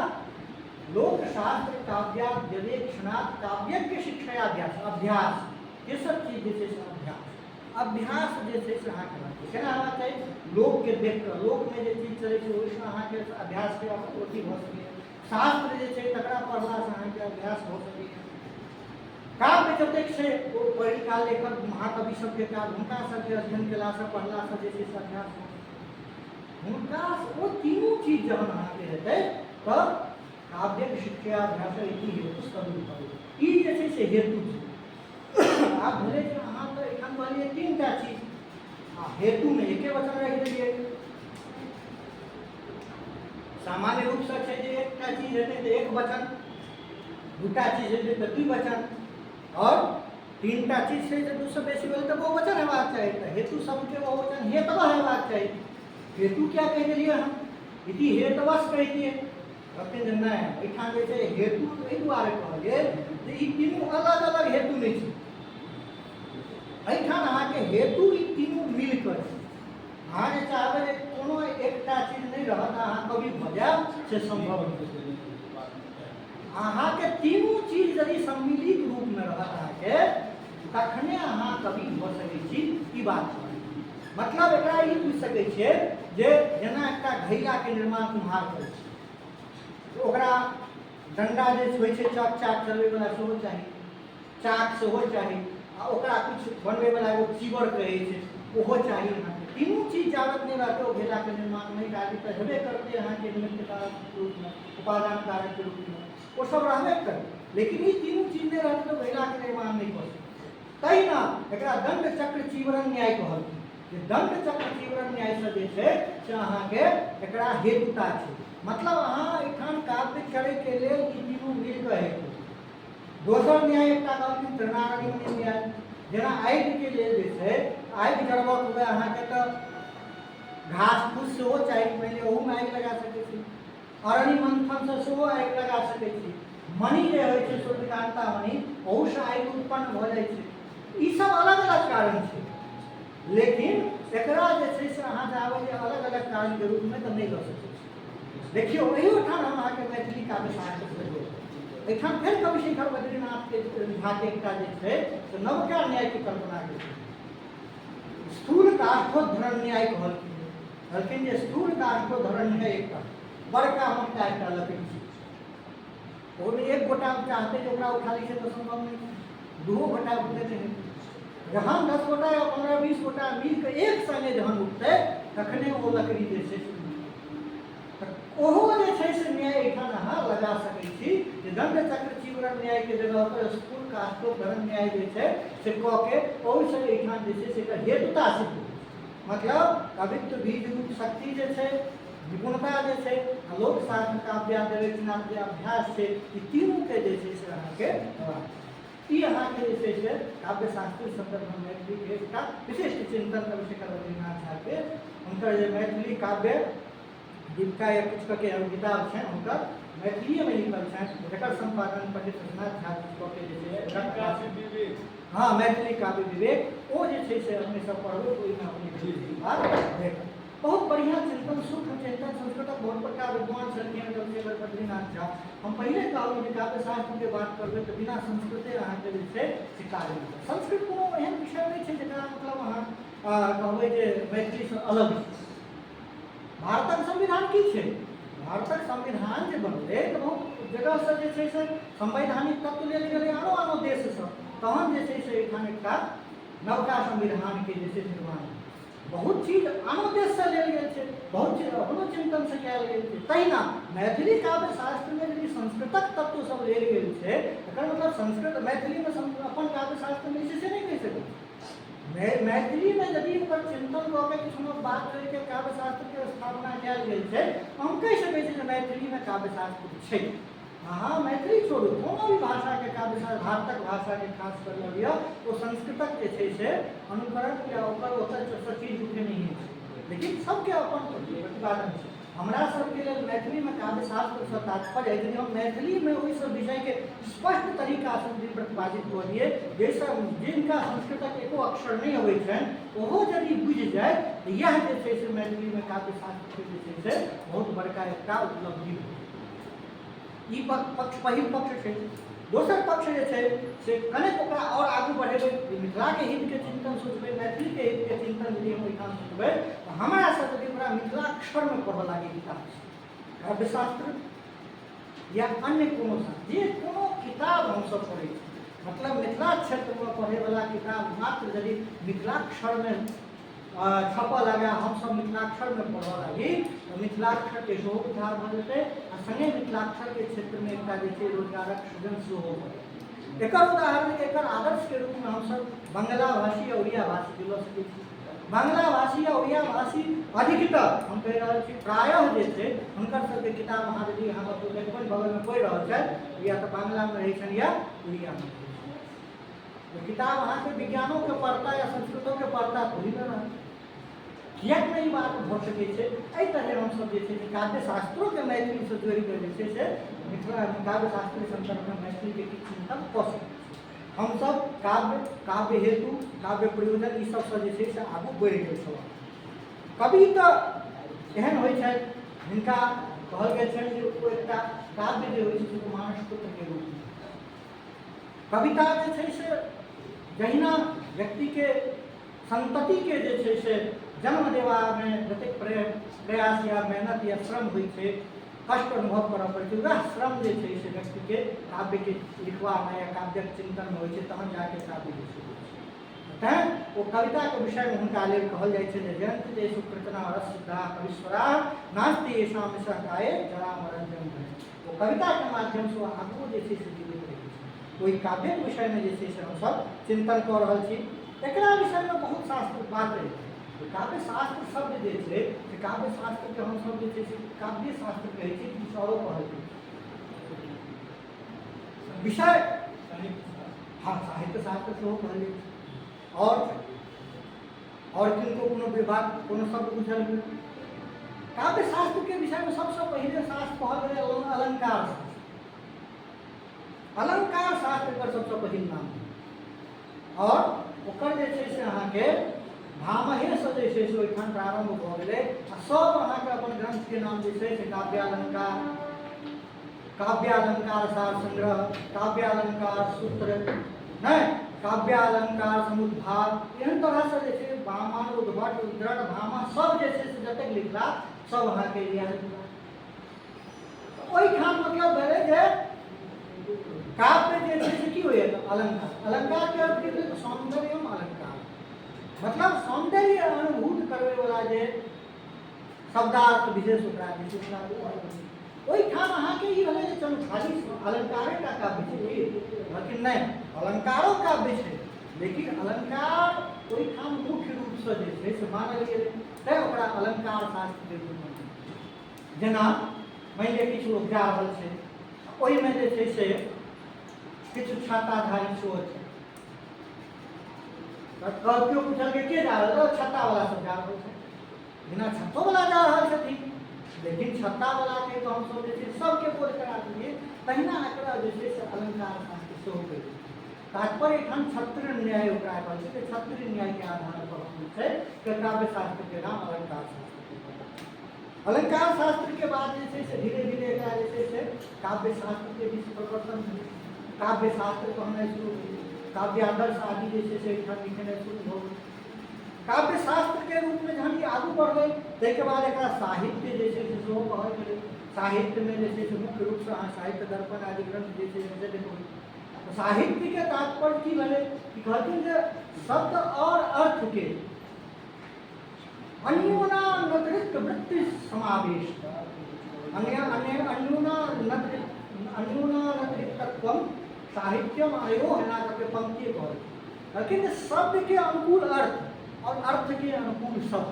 लोकशास्त्र काव्याव्यवेक्षणात् काव्यज्ञ शिक्षाभ्यास अभ्यास, ये सब चीज जे छै से अभ्यास अभ्यास जे छै से अहाँके रहतै। केना हेबाक चाही? लोकके देख कऽ, लोकमे जे चीज चलै छै ओहिसँ अहाँके अभ्यासके अथी भऽ सकैए। शास्त्र जे छै तकरा पढ़लासँ अहाँके अभ्यास भऽ सकैए। काव्य जतेक छै ओ पहिलका लेखक महाकवि सबके काव्य हुनका सबके अध्ययन केलासँ पढ़लासँ जे छै से अभ्यास भऽ सकैए हुनका। ओ तीनू चीज जहन अहाँके हेतै तऽ काव्यक शिक्षाभ्यास इति हेतु सदुपयोग, ई जे छै से हेतु छै। आब भेलै जे अहाँ तऽ एखन कहलियै तीन टा चीज आ हेतुमे एके वचन राखि देलियै। सामान्य रूपसँ छै जे एकटा चीज हेतै तऽ एक वचन, दूटा चीज हेतै तऽ द्विवचन, आओर तीनटा चीज छै जे दूसँ बेसी भेलै तऽ बहुवचन हेबाक चाही। तऽ हेतु शब्दके बहुवचन हेतवः हेबाक चाही। हेतु क्या कहि देलियै हम? इति हेतवस कहि दियै। कहलखिन जे नहि, एहिठाम जे छै हेतु एहि दुआरे कहल गेल जे ई तीनू अलग अलग हेतु नहि छै। एहिठाम अहाँके हेतु ई तीनू मिल कऽ छै। अहाँ जे चाहबै जे कोनो एकटा चीज नहि रहत अहाँ कवि भऽ जायब से सम्भव नहि छै। अहाँके तीनू चीज यदि सम्मिलित रूपमे रहत अहाँके तखने अहाँ कवि भऽ सकै छी। ई बात छै। मतलब एकरा ई बुझि सकै छियै जे जेना एकटा घैलाके निर्माण कुम्हार करै छै तऽ ओकरा डंडा जे होइ छै चक चाक चलबैवला सेहो चाही, चाक सेहो चाही, आ ओकरा किछु बनबैवला एगो चीवर कहै छै ओहो चाही। अहाँके तीनू चीज जाबत नहि रहतै ओ घैलाके निर्माण नहि गाड़ी तऽ हेबे करतै अहाँके निमित्त कारक रूपमे, उपादान कारकके रूपमे ओ सब रहबे करतै। लेकिन ई तीनू चीज नहि रहतै तऽ घैलाके निर्माण नहि कऽ सकैत। तहिना एकरा दंड चक्र चीवरण न्याय कहलखिन जे दंड चक्र चीवरण न्यायसँ जे छै से अहाँके एकरा हेतुता छै। मतलब अहाँ एहिठाम काव्य करैके लेल ई तीनू मिल कऽ हेतु। दोसर न्याय एकटा कहलखिन तृणारणि न्याय। जेना आगिके लेल जे छै आगि जरबक हुए अहाँके तऽ घास फूस सेहो चाही, पहिले ओहूमे आगि लगा सकै छी, अरणि मंथनसँ सेहो आगि लगा सकै छी, मणि जे होइ छै सूर्यकांता मणि ओहूसँ आगि उत्पन्न भऽ जाइ छै। ई सब अलग अलग कारण छै, लेकिन एकरा जे छै से अहाँ चाहबै जे अलग अलग कारणके रूपमे तऽ नहि लऽ सकै छी। देखियौ एहिठाम हम अहाँके मैथिली काव्यशास्त्रसँ जोड़ब। एहिठाम फेर कविशेखर बद्रीनाथके झाके एकटा जे छै से नवका न्यायके कल्पना केलखिन, स्थूल काष्ठोद्धरण न्याय कहलखिन। कहलखिन जे स्थूल काष्ठोद्धरण न्याय एकटा बड़का मोटका एकटा लकड़ी छै, ओहिमे एक गोटा चाहते जे ओकरा उठा लै छै तऽ सम्भव नहि छै, दूओ गोटा उठते नहि हेतै। जहन 10 गोटा या 15-20 गोटा मिल कऽ एक संगे जहन उठतै तखने ओ लकड़ी जे छै तऽ ओहो जे छै से न्याय एहिठाम अहाँ लगा सकै छी जे दंड चक्र चीवरण न्यायके जगह पर स्थूल काष्ठोद्धरण न्याय जे छै से कऽ के ओहिसँ एहिठाम जे छै से एकर हेतुता सिद्ध होइ छै। मतलब कवित्व बीज रूप शक्ति जे छै, निपुणता जे छै, आ लोकशास्त्र काव्याद्य रचनाक जे अभ्यास छै, ई तीनूके जे छै से अहाँके ई अहाँके जे छै से काव्यशास्त्रीय सन्दर्भमे मैथिलीके एकटा विशिष्ट चिन्तन कविशेखर बद्रीनाथ झाके हुनकर जे मैथिली काव्य दीपिका या किछु के किताब छनि हुनकर मैथिलीएमे लिखल छनि, जकर सम्पादन पंडित रघुनाथ झा कऽ के जे छै, हँ मैथिली काव्य विवेक, ओ जे छै से अपने सब पढ़बै ओहिमे अपने बात भेटत। बहुत बढ़िआँ चिन्तन, सूक्ष्म चिन्तन। संस्कृतक बहुत बड़का विद्वान छलखिन कविशेखर बद्रीनाथ झा। हम पहिले कहलहुँ जे काव्यशास्त्रके बात करबै तऽ बिना संस्कृते अहाँके जे छै से काज नहि करत। संस्कृत कोनो एहन विषय नहि छै जकरा मतलब अहाँ कहबै जे मैथिलीसँ अलग छै। भारतक संविधान की छै? भारतक संविधान जे बनलै तऽ बहुत जगहसँ जे छै से संवैधानिक तत्व लेल गेलै आनो आनो देशसँ, तहन जे छै से एहिठाम एकटा नवका संविधानके जे छै निर्माण बहुत चीज आनो देशसँ लेल गेल छै, बहुत चीज अपनो चिन्तनसँ कयल गेल छै। तहिना मैथिली काव्यशास्त्रमे यदि संस्कृतक तत्व सब लेल गेल छै तकर मतलब संस्कृत मैथिलीमे अपन काव्यशास्त्रमे छै से नहि कहि सकै छी। मैथिलीमे यदि ओकर चिन्तन कऽ के किछु नव बात जोड़िके काव्यशास्त्रके स्थापना कयल गेल छै, हम कहि सकै छी जे मैथिलीमे काव्यशास्त्र छै। अहाँ मैथिली छोड़ू, कोनो भी भाषाके काव्यशास्त्र, भारतक भाषाके खास कर लऽ लिअ, ओ संस्कृतक जे छै से अनुकरण या ओकर ओतऽ चीज उठेने छै, लेकिन सबके अपन प्रतिपादन छै। हमरा सबके लेल मैथिलीमे काव्यशास्त्रसँ तात्पर्य यदि हम मैथिलीमे ओहि सब विषयके स्पष्ट तरीकासँ यदि प्रतिपादित कऽ दियै जाहिसँ जिनका संस्कृतक एको अक्षर नहि अबै छनि ओहो यदि बुझि जाय तऽ इएह जे छै से मैथिलीमे काव्यशास्त्रके जे छै से बहुत बड़का एकटा उपलब्धि भेल। ई पक्ष पहिल पक्ष छै। दोसर पक्ष जे छै से कनेक ओकरा आओर आगू बढ़ेबै, मिथिलाके हितके चिन्तन सोचबै, मैथिलीके हितके चिन्तन यदि हम ओहिठाम सोचबै तऽ हमरा सब यदि ओकरा मिथिलाक्षरमे पढ़ऽ लागी किताब काव्यशास्त्र या अन्य कोनो जे कोनो किताब हमसब पढ़ै छी, मतलब मिथिला क्षेत्रमे पढ़ैवला किताब मात्र यदि मिथिलाक्षरमे छपऽ लागै, हमसब मिथिलाक्षरमे पढ़ऽ लागी तऽ मिथिलाक्षरके सेहो उद्धार भऽ जेतै आ सङ्गे मिथिलाक्षरके क्षेत्रमे एकटा जे छै रोजगारक सृजन सेहो भऽ जेतै। एकर उदाहरण, एकर आदर्शके रूपमे हमसब बंगला भाषी या उड़िया भाषीके लऽ सकै छी। बंगला भाषी या उड़िया भाषी अधिकतर हम कहि रहल छी प्रायः जे छै हुनकर सबके किताब अहाँ यदि अहाँ कतहु देखबनि बगलमे पढ़ि रहल छथि, या तऽ बांग्लामे रहै छनि या उड़ियामे रहै छनि। किताब अहाँके विज्ञानोके पढ़ता या संस्कृतोके पढ़ता ओहिमे रहत, किएक नहि ई बात भऽ सकै छै। एहि तरहे हमसब जे छै से काव्यशास्त्रोके मैथिलीसँ जोड़िकऽ जे छै से मिथिला काव्यशास्त्रीय सन्दर्भमे मैथिलीके किछु चिन्तन कऽ सकै छी। हमसब काव्य, काव्य हेतु, काव्य प्रयोजन ई सबसँ जे छै से आगू बढ़ि गेल छलहुँ। कवि तऽ एहन होइ छथि जिनका कहल गेल छनि जे ओ एकटा काव्य जे होइ छै से मानस पुत्रके रूपमे। कविता जे छै से जहिना व्यक्तिके संततिके जे छै से जन्म देबामे जतेक प्रयास या मेहनत या श्रम होइ छै, कष्ट अनुभव करऽ पड़ै छै, वएह श्रम जे छै से व्यक्तिके काव्यके लिखबामे या काव्यक चिन्तनमे होइ छै, तहन जाके काव्य जे छै होइ छै। तैँ ओ कविताके विषयमे हुनका लेल कहल जाइ छै जे जयन्त जयसु कृतना रस सिद्धा कविश्वरा नास्ति येषां सहकाये जरा मरण जन्म। ओ कविताके माध्यमसँ ओ आगू जे छै से जीवित रहै छै। ओहि काव्यक विषयमे जे छै से हमसभ चिन्तन कऽ रहल छी। एकरा विषयमे बहुत शास्त्र बात अछि। काव्य शास्त्र शब्द जे छै से काव्य शास्त्रके हमसभ जे छै से काव्य शास्त्र कहै छी, किछु आओरो कहल जाइ छै विषय। हँ, साहित्य शास्त्र सेहो कहल जाइ छै। आओर किनको कोनो विभाग कोनो शब्द बुझल हुए? काव्य शास्त्रके विषयमे सबसँ पहिले शास्त्र कहल गेलै अलंकार शास्त्र। अलंकार शास्त्र एकर सबसँ पहिल नाम। आओर ओकर जे छै से अहाँके भामहेसँ जे छै से ओहिठाम प्रारम्भ भऽ गेलै आ सब अहाँके अपन ग्रंथके नाम जे छै से काव्यालंकार, काव्यालंकार सार संग्रह, काव्यालंकार सूत्र, नहि, काव्यालंकार समुद्भाव, एहन तरहसँ जे छै वामन, उद्भट, उद्रट, भामा सब जे छै से जतेक लिखला सब अहाँके इएह लिखला। ओहिठाम मतलब भेलै जे काव्य जे छै से की होइए? अलंकार। अलंकारके अर्थ की भेलै? सौंदर्यम अलंकार, मतलब सौंदर्य अनुभूत करबैवला जे शब्दार्थ विशेष ओकरा जे छै ओहिठाम अहाँके ई भेलै जे चलू खाली अलंकारे टा काव्य छै की? लेकिन नहि, अलंकारो काव्य छै, लेकिन अलंकार ओहिठाम मुख्य रूपसँ जे छै से मानल गेलै, तैँ ओकरा अलंकार शास्त्रके रूपमे। जेना मानि लिअ किछु लोक जा रहल छै, ओहिमे जे छै से किछु छाताधारी सेहो छै। केओ पुछलकै के जा रहल? छत्तावला सब जा रहल छै। बिना छत्तोवला जा रहल छथिन, लेकिन छत्तावलाके तऽ हमसभ जे छै सबके बोध करा देलियै। तहिना एकरा जे छै से अलंकार शास्त्र सेहो कहै छै। तात्पर्य एखन छत्र न्याय ओकरा कहै छै, छत्र न्यायके आधार पर हम जे छै से काव्य शास्त्रके नाम अलंकार शास्त्र। अलंकार शास्त्र के बाद जे छै से धीरे धीरे एकरा जे छै से काव्य शास्त्र के बीच परिवर्तन भेलै, काव्य शास्त्र कहनाइ शुरू भेलै, काव्यादर्श आदि जे छै से एहिठाम लिखेनाइ शुरू भऽ गेलै। काव्य शास्त्र के रूप में जहन ई आगू बढ़लै ताहिके बाद एकरा साहित्य जे छै से सेहो कहल गेलै। साहित्यमे जे छै से मुख्य रूपसँ अहाँ साहित्य दर्पण आदि ग्रंथ जे छै से देखबै। साहित्यके तात्पर्य की भेलै कि कहलखिन जे शब्द और अर्थ के अन्योनानतिरिक्त वृत्ति समावेश, अन्य अन्य अन्योनानतिरिक्तत्वम साहित्यम अयो एना करके पंक्ति कहल। लेकिन शब्द के अनुकूल अर्थ और अर्थ के अनुकूल शब्द,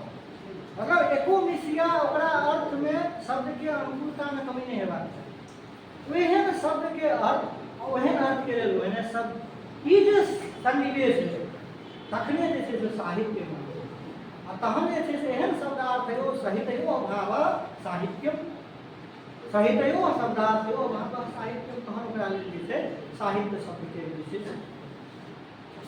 मतलब एको मिसिया ओकरा अर्थ में शब्द के अनुकूलता में कमी नहीं हेबाक चाही। ओहन शब्द के अर्थ और ओहन अर्थ के लेल ओहने शब्द, ई जे सन्निवेश है तखने जे छै से साहित्य में आ तहन जे छै से एहन शब्दार्थयो सहितयो भाव साहित्यम, सहितयो शब्दार्थयो भाव साहित्यम, तहन ओकरा लेल जे छै साहित्य शब्दके जे छै से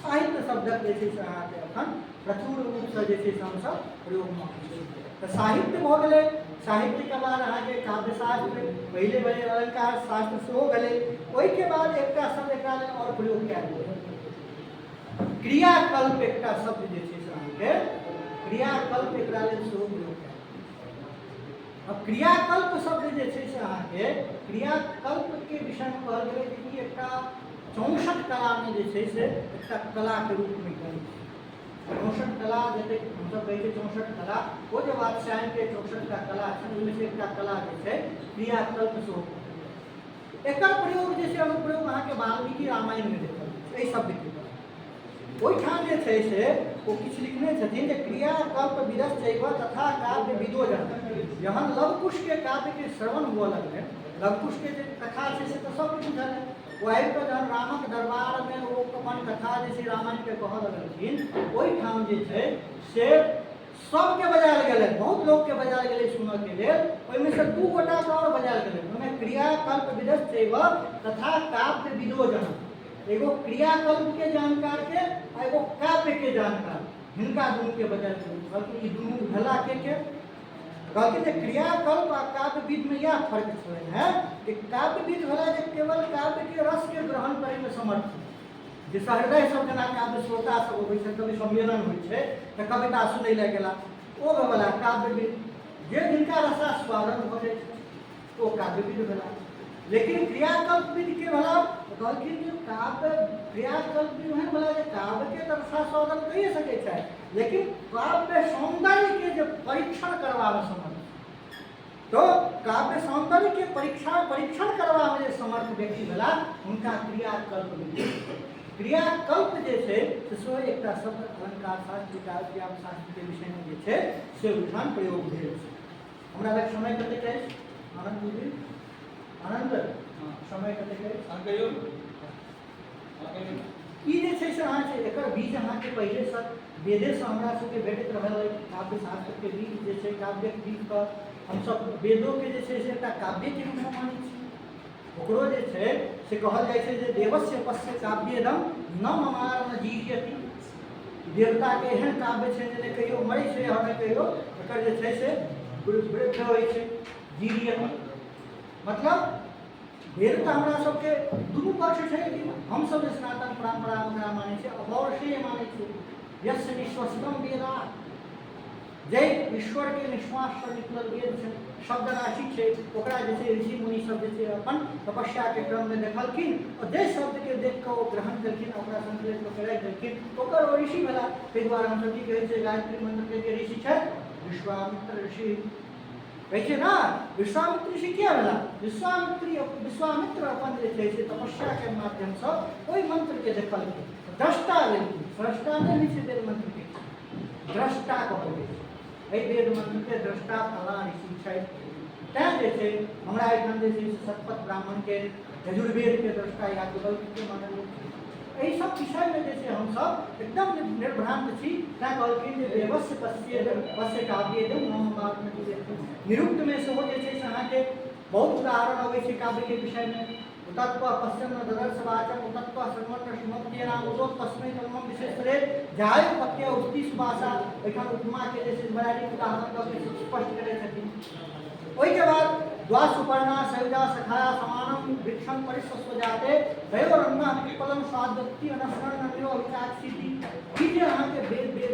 साहित्य शब्दक जे छै से अहाँके एखन प्रचुर रूपसँ जे छै से हमसभ प्रयोगमे आनै छी। तऽ साहित्य भऽ गेलै। साहित्यके बाद अहाँके काव्यशास्त्र पहिले भेलै, अलंकार शास्त्र सेहो भेलै। ओहिके बाद एकटा शब्द एकरा लेल आओर प्रयोग कयल गेलै, क्रियाकल्प। एकटा शब्द जे छै से अहाँके क्रियाकल्प एकरा लेल सेहो प्रयोग कयल। अब क्रियाकल्प शब्द जे छै से अहाँके क्रियाकल्पके विषयमे कहल गेलै जे ई एकटा 64 कलामे जे छै से एकटा कलाके रूपमे गणित छै। 64 कला जतेक हमसभ कहै छियै 64 कला, ओ जे वात्स्यायनके 64टा कला छै ओहिमे से एकटा कला जे छै क्रियाकल्प सेहो। एकर प्रयोग जे छै अनुप्रयोग अहाँके वाल्मीकि रामायणमे देखल छै एहि शब्दके। ओहिठाम जे छै से ओ किछु लिखने छथिन जे क्रियाकल्प विरश्चैव तथा काव्य विदो जन। जहन लवकुशके काव्यके श्रवण हुअ लगलै, लवकुशके जे कथा छै से तऽ सबके बुझल है, ओ आबि कऽ जहन रामक दरबारमे ओ अपन कथा जे छै रामायणके कहऽ लगलखिन, ओहिठाम जे छै से सबके बजायल गेलै, बहुत लोकके बजायल गेलै सुनऽके लेल। ओहिमे से 2 गोटाके आओर बजायल गेलै, ओहिमे क्रियाकल्प विदश्चैव तथा काव्य विदो जन, एगो क्रियाकल्पके जानकारके आ एगो काव्यके जानकार, हिनका दुनूके बजायल गेलै। कहलखिन ई दुनू भेला के कहलखिन जे क्रियाकल्प आ काव्यविदमे इएह फर्क छलनि हेँ कि काव्यविद भेला जे केवल काव्यके रसके ग्रहण करैमे समर्थ, जे सहृदय सब जेना काव्य श्रोता सब अबै छै, कवि सम्मेलन होइ छै तऽ कविता सुनै लए गेला, ओ भेला काव्यविद। जे जिनका रसास्वादन भऽ जाइ छै ओ काव्यविद भेला। लेकिन क्रियाकल्पविद के भेला? कहलखिन जे काव्य क्रियाकल्पविद ओहन भेला जे काव्यके तऽ रसास्वादन कहिए सकै छै, लेकिन काव्य सौंदर्यके जे परीक्षण करबामे समर्थ, तऽ काव्य सौन्दर्यके परीक्षण करबामे जे समर्थ व्यक्ति भेला हुनका क्रियाकल्प मिलल। क्रियाकल्प जे छै से सेहो एकटा शब्द अलंकार शास्त्र, काव्य शास्त्रके विषयमे जे छै से ओहिठाम प्रयोग भेल छै। हमरा लग समय कतेक अछि आनन्द जी? आनन्द, समय कतेक अछि? अहाँ कहियौ ने। अहाँ कहियौ ने। ई जे छै से अहाँके एकर बीज अहाँके पहिलेसँ वेदेसँ हमरा सबके भेटैत रहल अछि। काव्य शास्त्रके बीज जे छै, काव्यक बीजके हमसब वेदोके जे छै से एकटा काव्यके रूपमे मानै छी। ओकरो जे छै से कहल जाइ छै जे देवस्य पश्य काव्येदम न ममार न जीर्यति। देवताके एहन काव्य छै जे नहि कहियो मरै छै और नहि कहियो एकर जे छै से वृद्ध होइ छै, जीर्यति। मतलब वेद तऽ हमरा सबके दुनू पक्ष छै, लेकिन हमसब जे सनातन परम्परा ओकरा मानै छियै, अपौरुषेय मानै छियै। यस्य निश्वसितम वेदा, जाहि ईश्वरके निश्वाससँ निकलल वेद छै, शब्द राशि छै, ओकरा जे छै ऋषि मुनि सब जे छै अपन तपस्याके क्रममे देखलखिन और जाहि शब्दके देख कऽ ओ ग्रहण केलखिन, ओकरा संकलित कऽ के राखि देलखिन, ओकर ओ ऋषि भेला। ताहि दुआरे हमसब की कहै छियै, गायत्री मंत्रके जे ऋषि छथि विश्वामित्र ऋषि कहै छियै ने। विश्वामित्र ऋषि किया भेला? विश्वामित्र अपन जे छै से तपस्याके माध्यमसँ ओहि मंत्रके देखलखिन, द्रष्टा भेलखिन। स्रष्टा नहि होइ छै वेद मंत्रके, द्रष्टा कहल जाइ छै। एहि वेद मंत्रके द्रष्टा फलाँ ऋषि छथि। तैँ जे छै हमरा एहिठाम जे छै से शतपथ ब्राह्मणके यजुर्वेदके द्रष्टा याज्ञवल्क्यके मानल जाइ छै। एहि सब विषयमे जे छै हमसब एकदम निर्भ्रांत छी। तैँ कहलखिन जे देवस्य पश्य पश्य काव्येदम मम मात्म। निरुक्तमे सेहो जे छै से अहाँके बहुत उदाहरण अबै छै काव्यके विषयमे। उतत्व पश्यन्न ददर्श वाचन उतत्व श्रवण सुमत्यनाम उतोत्पस्मै तन्मम विशेषरे जाय पत्य उक्ति सुभाषा। एहिठाम उपमाके जे छै बड़ा नीक उदाहरण दऽ के स्पष्ट करै छथिन। ओहिके बाद द्वासुपर्णा सयुजा सखाया समानम वृक्षम परिस्वस्व जाते तयोरन्ना पिप्पलम स्वादत्ति अनस्मरण अनियो अभिचाक्षीति। ई जे अहाँके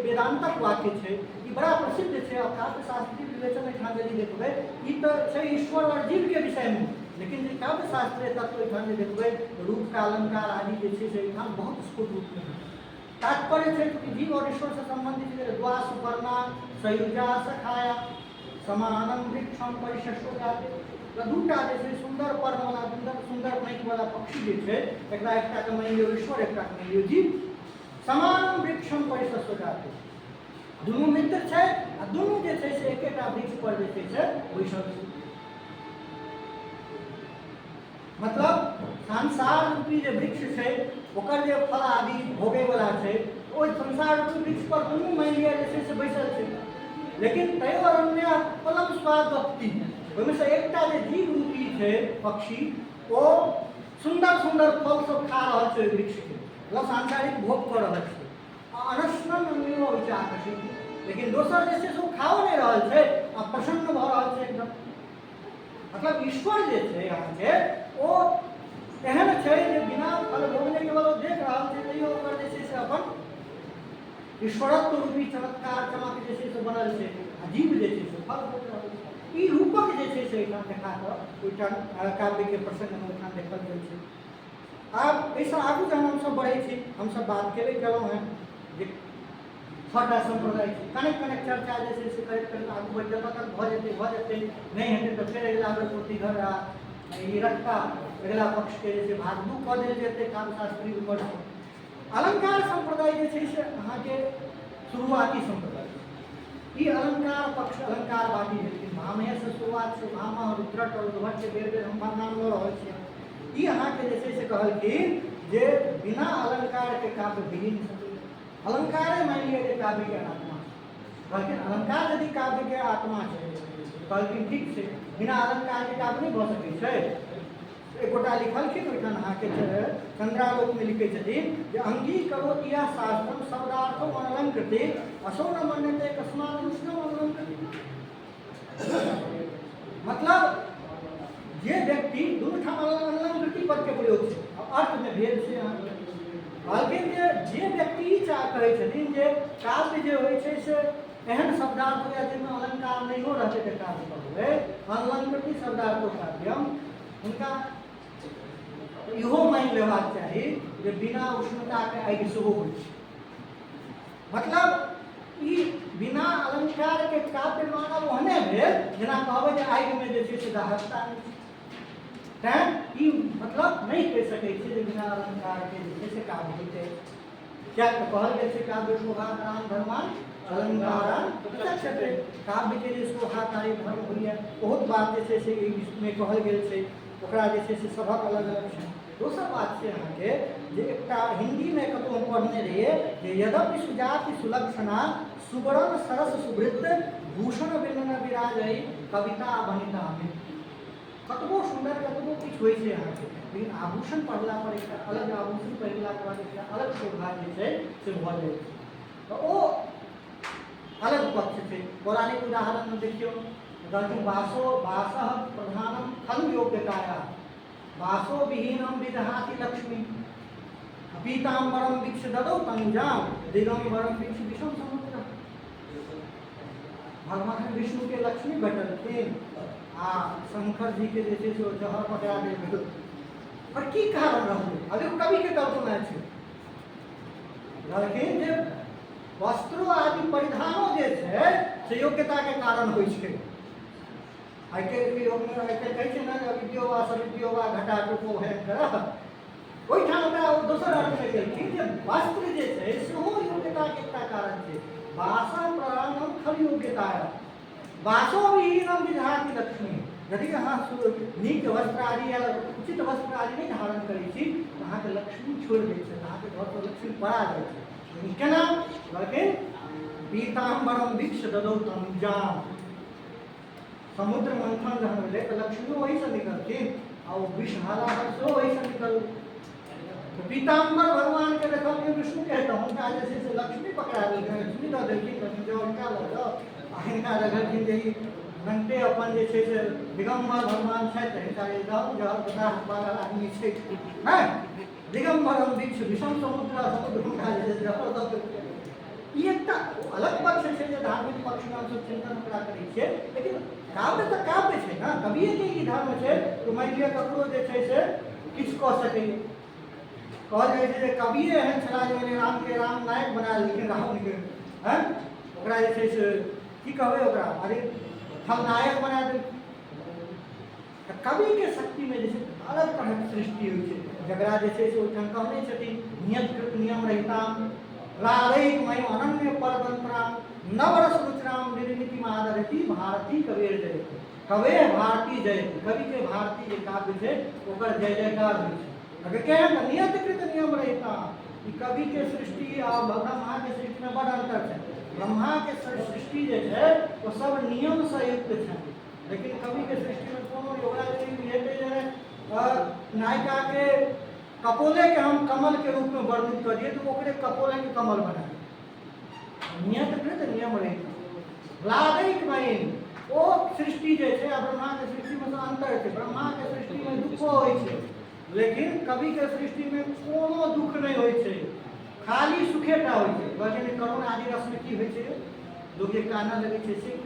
वेदान्तक वाक्य छै ई बड़ा प्रसिद्ध छै। और काव्यशास्त्रीय विवेचन एहिठाम यदि देखबै, ई तऽ छै ईश्वर और जीवके विषयमे, लेकिन जे काव्यशास्त्रीय तत्व एहिठाम जे देखबै, रूप का अलंकार आदि जे छै से एहिठाम बहुत स्फुट रूपमे तात्पर्य छै कि जीव और ईश्वर से संबंधित छै। द्वासुपर्णा सयुजा सखाया समानम वृक्षम परिशस्व जाते, तऽ दूटा जे छै सुन्दर पर्णवला, सुन्दर सुन्दर पाँखिवला पक्षी जे छै, एकरा एकटाके मानि लियौ ईश्वर, एकटाके मानि लियौ जीव। समानम वृक्षम परिशस्व जाते, दुनू मित्र छै आ दुनू जे छै से एकेटा वृक्ष पर जे छै से बैसल छै। मतलब संसार रूपी जे वृक्ष छै ओकर जे फल आदि भोगैवला छै, ओहि संसार रूपी वृक्ष पर दुनू मानि लिअ जे छै से बैसल छै, लेकिन तैयो अरण्य फलम स्वादत्ति, ओहिमे से एकटा जे जीव रूपी छै पक्षी, ओ सुन्दर सुन्दर फल सब खा रहल छै ओहि वृक्षके, मतलब सांसारिक भोग कऽ रहल छै। आ अनशन अन्यो विचारशील, लेकिन दोसर जे छै से ओ खाओ नहि रहल छै आ प्रसन्न भऽ रहल छै एकदम। मतलब ईश्वर जे छै अहाँके ओ एहन छै जे बिना फल भोगने केवल ओ देख रहल छै, तैयो ओकर जे छै से अपन ईश्वरत्व रूपी चमत्कार चमक जे छै से बनल छै, आ जीव जे छै से फल भोग रहल छै। ई रूपक जे छै से एहिठाम देखा कऽ ओहिठाम काव्यके प्रसंगमे ओहिठाम देखल गेल छै। आब एहिसँ आगू जहन हमसब बढ़ै छी, हमसब बात केबे केलहुँ हेँ जे छटा सम्प्रदाय छै, कनेक कनेक चर्चा जे छै से करैत करैत आगू बढ़ि जतऽ तक भऽ जेतै भऽ जेतै, नहि हेतै तऽ फेर अगिला बेर पोथी घर आ ई रखता अगिला पक्षके जे छै भाग दू कऽ देल जेतै काव्यशास्त्री विमर्श। अलंकार सम्प्रदाय जे छै से अहाँके शुरुआती सम्प्रदाय छै। ई अलंकार पक्ष अलंकारवादी भेलखिन। भामहेसँ शुरुआत छै, भामह रुद्रट और उद्भट के बेर बेर हम नाम लऽ रहल छियै। ई अहाँके जे छै से कहलखिन जे बिना अलंकारके काव्य भइए नहि सकैए। अलंकारे मानि लिअ जे काव्यके आत्मा छै। कहलखिन अलंकार यदि काव्यके आत्मा छै, कहलखिन ठीक छै, बिना अलंकारके काव्य नहि भऽ सकै छै। एक गोटा लिखलखिन ओहिठाम अहाँके चंद्रालोकमे लिखै छथिन जे अंगीकरोति यः शास्त्रम शब्दार्थो अनलंकृते असौ न मन्यते कस्मात् उष्णम अनलंकृते। मतलब जे व्यक्ति दुनू ठाम अनलंकृति पदके प्रयोग छै, अर्थमे भेद छै अहाँके। कहलखिन जे जे व्यक्ति ई चाह कहै छथिन जे काव्य जे होइ छै से एहन शब्दार्थ होइए जाहिमे अलंकार नहियो रहतै तऽ काव्य कहबै, अनलंकृति शब्दार्थो काव्यम, हुनका इहो मानि लेबाक चाही जे बिना उष्णताके आगि सेहो होइ छै। मतलब ई बिना अलंकार के काव्य मानब ओहने भेल जेना कहबै जे आगिमे जे छै से दाहकता नहि छै। तैँ ई मतलब नहि कहि सकै छियै जे बिना अलंकारके जे छै से काव्य होइत अछि। किएक तऽ कहल गेल छै काव्य शोभाकरान धर्मान अलंकारान विचक्षते। काव्यके जे शोभाकारी धर्म होइए, बहुत बात जे छै से एहिमे कहल गेल छै, ओकरा जे छै से सभक अलग अलग छै। दोसर बात छै अहाँके जे एकटा हिन्दीमे कतहु हम पढ़ने रहियै जे यद्यपि सुजाति सुलक्षणा सुवरण सरस सुवृत्त भूषण बिनन विराजई कविता वनितामे। कतबो सुन्दर कतबो किछु होइ छै अहाँके, लेकिन आभूषण पढ़ला पर एकटा अलग, आभूषण पहिरलाके बाद एकटा अलग शोभा जे छै से भऽ जाइ छै। तऽ ओ अलग पक्ष छै। पौराणिक उदाहरणमे देखियौ, कहलखिन वासो वासः प्रधानम खलु योग्यताया वासो विहीनम विदहाति लक्ष्मी पीताम्बरम वृक्ष ददौ तनुजाम दिगम्बरम वृक्ष विषम समुद्र। भगवान विष्णु के लक्ष्मी भेटलखिन आ शंकर जी के जे छै से ओ जहर पकड़ा देल गेल। पर की कारण रहलै? अभी कवि के कल्पना छै। कहलखिन जे वस्त्रो आदि परिधानो जे छै से योग्यता के कारण होइ छै। आइ काल्हि युगमे आइ काल्हि कहै छै ने जे अविद्यो वा सविद्यो वा घटा टूटो भयंकर, ओहिठाम ओकरा ओ दोसर अर्थमे केलखिन जे वस्त्र जे छै सेहो योग्यताके एकटा कारण छै। वासा प्रधानम खल योग्यता वासो विहीनम विधाति लक्ष्मी। यदि अहाँ नीक वस्त्र आदि या उचित वस्त्र आदि नहि धारण करै छी तऽ अहाँके लक्ष्मी छोड़ि दै छै, अहाँके घरसँ लक्ष्मी पड़ा जाइ छै। लेकिन केना? कहलखिन पीताम्बरम वृक्ष ददौ तनुजाम। समुद्र मंथन जहन भेलै तऽ लक्ष्मी ओहिसँ निकलथिन आ ओ विषहालाहल सेहो ओहिसँ निकल। तऽ पीताम्बर भगवानके देखलखिन विष्णुके, तऽ हुनका जे छै से लक्ष्मी पकड़ा देलखिन, लक्ष्मी दऽ देलखिन, कहलखिन जाउ हिनका लऽ जाउ। आ हिनका देखलखिन जे ई नङ्गटे अपन जे छै से दिगम्बर भगवान छथि, तऽ हिनका जे जाउ जहर बताह पागल आदमी छै, नहि दिगम्बरम वृक्ष विषम समुद्र समुद्र हुनका जे छै से जहर दऽ देलखिन। ई एकटा अलग पक्ष छै जे धार्मिक पक्षमे हमसभ चिन्तन ओकरा करै छियै, लेकिन काव्य तऽ काव्य छै ने। कविएके ई धर्म छै कि मानि लिअ ककरो जे छै से किछु कऽ सकैए। कहल जाइ छै जे कविए एहन छलाह जे मानि रामके राम नायक बना देलखिन, रावणके हँ ओकरा जे छै से की कहबै ओकरा, अरे खलनायक बना देलखिन। तऽ कविके शक्तिमे जे छै अलग तरहक सृष्टि होइ छै, जकरा जे छै से ओहिठाम कहने छथिन नियतकृत नियम रहिताम राधैकमय अनन्य परतंत्राम नवरस रुचराम निर्मिति मादरति भारती कबीर जयति कवे भारती जयति। कवि के भारती जे काव्य छै ओकर जय जयकार होइ छै। अगर केहन तऽ नियतकृत नियम रहिता। ई कवि के सृष्टि आ ब्रह्मा के सृष्टि में बड़ अंतर छै। ब्रह्मा के सृष्टि जे छै ओ सब नियम से युक्त छै, लेकिन कवि के सृष्टि में कोनो ओकरा जे बुझेतै जे नायिका के कपोले के हम कमल के रूप में वर्णित कऽ दियै तऽ ओकरे कपोले के कमल बना दियै। नियतकृत नियम रहित लागैक माइन ओ सृष्टि जे छै आ ब्रह्मा के सृष्टि में तऽ अंतर छै। ब्रह्मा के सृष्टि में दुखो होइ छै, लेकिन कवि के सृष्टि में कोनो दुख नहि होइ छै, खाली सुखेटा होइ छै। कहै करुण आदि रस में की होइ छै, लोक जे कानऽ लगै छै से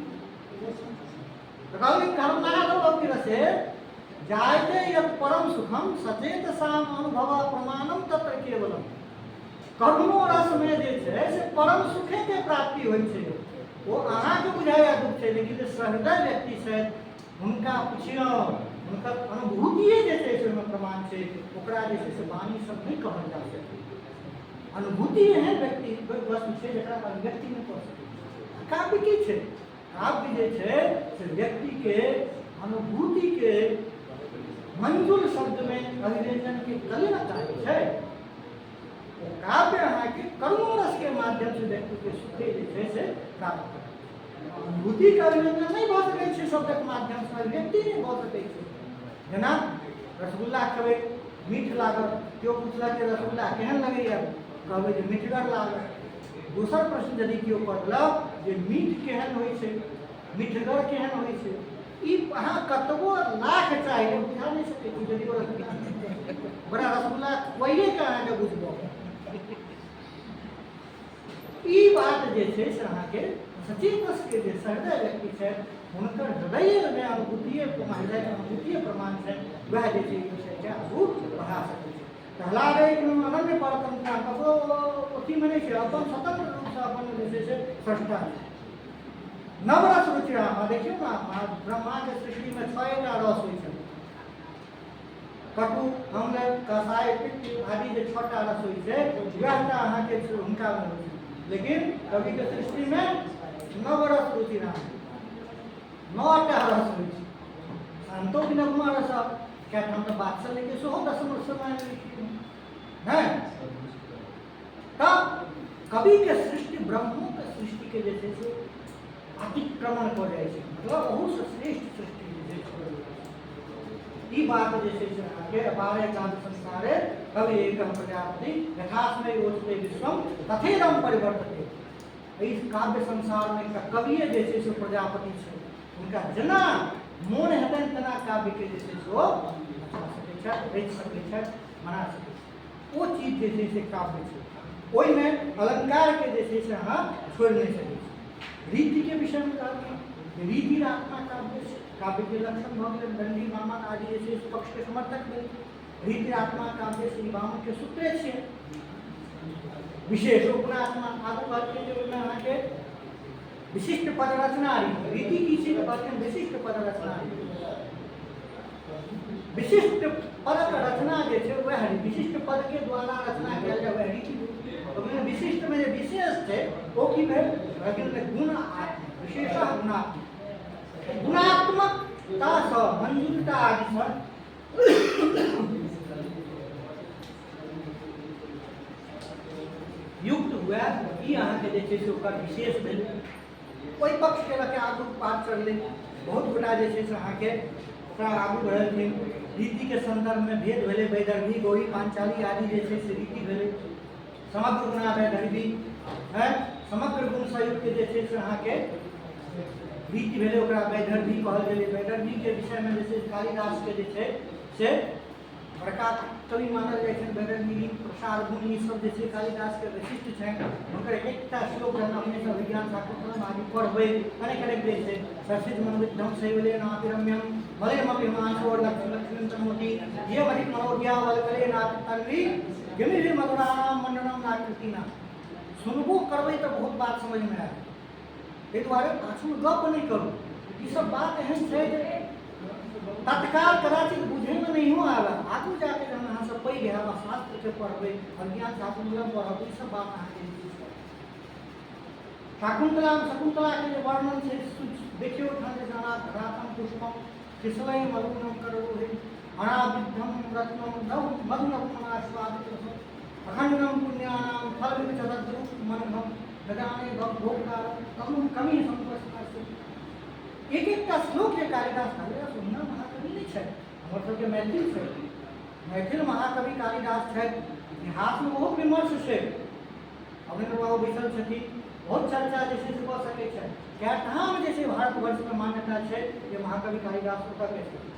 कहलकै करुणादि रसे जायते यत् परम सुखम सचेत साम अनुभव प्रमाणम तत्र केवलम। करुणो रसमे जे छै से परम सुखे के प्राप्ति होइ छै। ओ अहाँके बुझाइया दुख छै, लेकिन जे सहृदय व्यक्ति छथि हुनका पुछियौ, हुनकर अनुभूतिए जे छै से ओहिमे प्रमाण छै। ओकरा जे छै से वाणी सब नहि कहल जा सकै। अनुभूति एहन व्यक्ति वस्तु छै जकरा अभिव्यक्ति नहि कऽ सकै छै। काव्य की छै? काव्य जे छै से व्यक्तिके अनुभूतिके मंजुल शब्दमे अभिव्यंजनके कले ने कार्य छै। ओ काव्य अहाँके करुणो रसके माध्यमसँ व्यक्तिके सुखे जे छै से प्राप्त करै छै। अनुभूतिके अभिव्यंजन नहि भऽ सकै छै शब्दक माध्यमसँ, अभिव्यक्ति नहि भऽ सकै छै। जेना रसगुल्ला खेबै, मीठ लागत, केओ पुछलक जे रसगुल्ला केहन लगैए, कहबै जे मीठगर लागत। दोसर प्रश्न यदि केओ करलक जे मीठ केहन होइ छै, मीठगर केहन होइ छै, ई अहाँ कतबो लाख चाही बुझा नहि सकै छी। यदि ओ रसगुल्ला बड़ा रसगुल्ला खुआइएके अहाँके बुझबऽ, ई बात जे छै से अहाँके सचेतसके जे सहृदय व्यक्ति छथि हुनकर हृदयमे अनुभूतिए हृदयमे अनुभूतिए प्रमाण छै, वएह जे छै ई विषयके आगू बढ़ा सकै छै। कहलागै अनन्य परतंत्र ककरो अथीमे नहि छै, अपन स्वतंत्र रूपसँ अपन जे छै से स्रष्टा छै। नवरस रुचिरामा, देखियौ ने, ब्रह्माके सृष्टिमे 6टा रस होइ छै, कटु, अम्ल, कषाय, पित्त आदि जे 6टा रस होइ छै वएहटा अहाँके हुनकामे होइ छै। लेकिन कविके सृष्टिमे नवरस रुचिराम, 9टा रस होइ छै। शान्तो नवमा रस, किया हम तऽ बात्सल्यके सेहो दसम रस मानि लेलखिन हैं। तब कविके सृष्टि ब्रह्मोके सृष्टिके जे छै से अतिक्रमण कऽ जाइ छै, मतलब ओहूसँ श्रेष्ठ सृष्टि जे छै। ई बात जे छै से अहाँके अपारे काव्य संसारे कवि एकम प्रजापति यथास्मै रोचते विश्वम तथेदम परिवर्तते। एहि काव्य संसारमे एकटा कविए जे छै से प्रजापति छै, हुनका जेना मोन हेतनि तेना काव्यके जे छै से ओ रचा सकै छथि, रचि सकै छथि, बना सकै छथि। ओ चीज जे छै से काव्य छै, ओहिमे अलंकारके जे छै से अहाँ छोड़ि नहि सकै छी। रीतिके विषयमे कहलखिन रीति आत्मा काव्य छै, काव्यके लक्षण भऽ गेलै दण्डी वामन आदि जे छै पक्षके समर्थक भेलखिन। रीति आत्मा काव्य श्री वामनके सूत्रे छियै। विशेष गुणात्मा आगू कहलखिन जे ओहिमे अहाँके विशिष्ट पद रचना रीति, रीति की छै तऽ कहलखिन विशिष्ट पद रचना रीति। विशिष्ट पदक रचना जे छै वएह विशिष्ट पदके द्वारा रचना कयल जाय वएह रीति। ओहिमे विशिष्टमे जे विशेष छै ओ की भेल, गुण विशेष गुणात्मक, गुणात्मकतासँ मंजूरता आदिसँ युक्त हुए, ई अहाँके जे छै से ओकर विशेष भेल। ओहि पक्षके लऽ कऽ आगू बात चललै, बहुत गोटा जे छै से अहाँके ओकरा आगू बढ़ेलखिन। रीतिके सन्दर्भमे भेद भेलै, वैदर्भी, गौरी, पांचाली आदि जे छै से रीति भेलै। समग्र गुणा वैदर्भी है, समग्र गुण संयुक्त जे छै से अहाँके रीति भेलै, ओकरा वैदर्भी कहल गेलै। वैदर्भीके विषयमे जे छै कालिदासके जे छै से बड़का कवि मानल जाइ छनि। वैदर्भी, प्रसाद गुण ई सब जे छै कालिदासके वैशिष्ट्य छनि। हुनकर एकटा श्लोक जहन अपने सब अभिज्ञान शाकुन्तलम आदि पढ़बै अनेक अनेक जे छै सरसिज मनविद्धम शैवलेनापि रम्यम मलयमपि हिमांशो लक्ष्मी लक्ष्मीं तनोति ये अधिक मनोज्ञा वल्कलेनापि तन्वी गिमिहि मधुराणाम मंडनम नाकृतिना। सुनबो करबै तऽ बहुत बात समझमे आयत, ताहि दुआरे पाछूमे गप नहि करू। ई सब बात एहन छै जे तत्काल कदाचित बुझैमे नहियो आबे, आगू जाके जहन अहाँ सब पैघ हैब आ शास्त्रके पढ़बै, अभिज्ञान शाकुन्तलम पढ़ब, ई सब बात अहाँके शाकुन्तला शकुन्तलाके जे वर्णन छै देखियौ ओहिठाम जे अनाथम पुष्पम किसलय मलूनम करोहि अनाविद्धम रत्नम नव मधुनवमनास्वादित अखंडनम पुण्यानाम फलविचतद्रूप मनघम न जाने भोक्ता कम कमी संपर्क। एक एकटा श्लोक जे कालिदास, कालिदास ओहिना महाकवि नहि छथि, हमर सबके मैथिल छथि, मैथिल महाकवि कालिदास छथि। इतिहासमे बहुत विमर्श छै, अविन्द्र बाबू बैसल छथिन, बहुत चर्चा जे छै से कऽ सकै छथि। कए ठाम जे छै भारतवर्षमे मान्यता छै जे महाकवि कालिदास ओतऽ के छथि।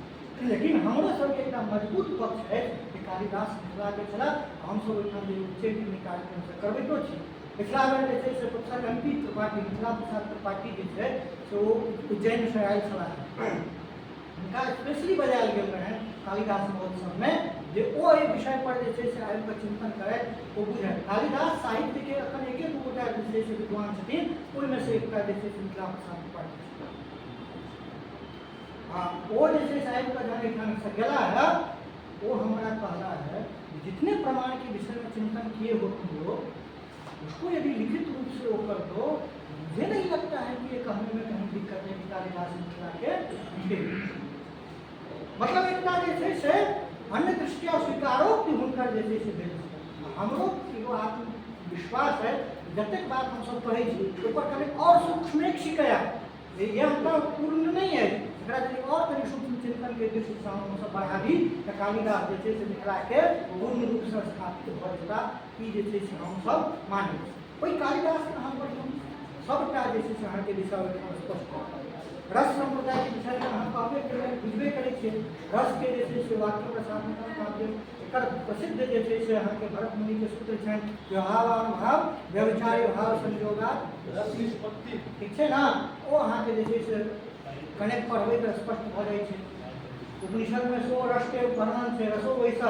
लेकिन हमरो सबके एकटा मजबूत पक्ष अछि जे कालिदास मिथिलाके छलाह। हमसब ओहिठाम जे उच्चैठमे कार्यक्रम से करबैतो छी। पिछला बेर जे छै से प्रोफेसर एम पी त्रिपाठी, मिथिला प्रसाद त्रिपाठी जे छै से ओ उज्जैनसँ आयल छलाह, हुनका स्पेशली बजायल गेल रहनि कालिदास महोत्सवमे जे ओ एहि विषय पर जे छै से आबि कऽ चिंतन करथि, ओ बुझथि। कालिदास साहित्यके एखन एके दू गोटा जे छै से विद्वान छथिन, ओहिमे से एकटा जे छै से मिथिला प्रसाद त्रिपाठी छथिन। आ ओ जे छै से आबि कऽ जहन एहिठामसँ गेला है, वो हमरा कहला है जितने प्रमाण के विषय में चिंतन किए हो तुम लोग, उसको यदि लिखित रूप से वो कर दो, मुझे नहीं लगता है कि ये कहने में कहीं दिक्कत है कि कालिदास मिथिला के थे। मतलब एकटा जे छै से अन्य दृष्टिया स्वीकारोक्ति हुनकर जे छै से भेल छै। हमरो एगो आत्मविश्वास है, जतेक बात हमसब कहै छी ओकर कनि और सूक्ष्मेक्षी कया यह तऽ पूर्ण नहीं है, एकरा यदि और कनि सूक्ष्म चिंतन के दृष्टिसँ हमसब बढ़ाबी तऽ कालिदास जे छै से मिथिलाके पूर्ण रूपसँ स्थापित भऽ जेता, ई जे छै से हमसब मानै छी। ओहि कालिदासके अहाँ पढ़ियौ, सबटा जे छै से अहाँके विषय ओहिठाम स्पष्ट भऽ जायत। रस सम्प्रदायके विषयमे अहाँ कहबे करै बुझबे करै छियै, रसके जे छै से वाक्य रसात्मक काव्य, एकर प्रसिद्ध जे छै से अहाँके भरत मुनिके सूत्र छनि व्यवहारानुभाव व्यभिचारी भाव संयोगात रस निष्पत्ति, ठीक छै ने। ओ अहाँके जे छै से कनेक्ट पढ़बै तऽ स्पष्ट भऽ जाइ छै। उपनिषदमे सेहो रसके वर्णन छै, रसो वैसा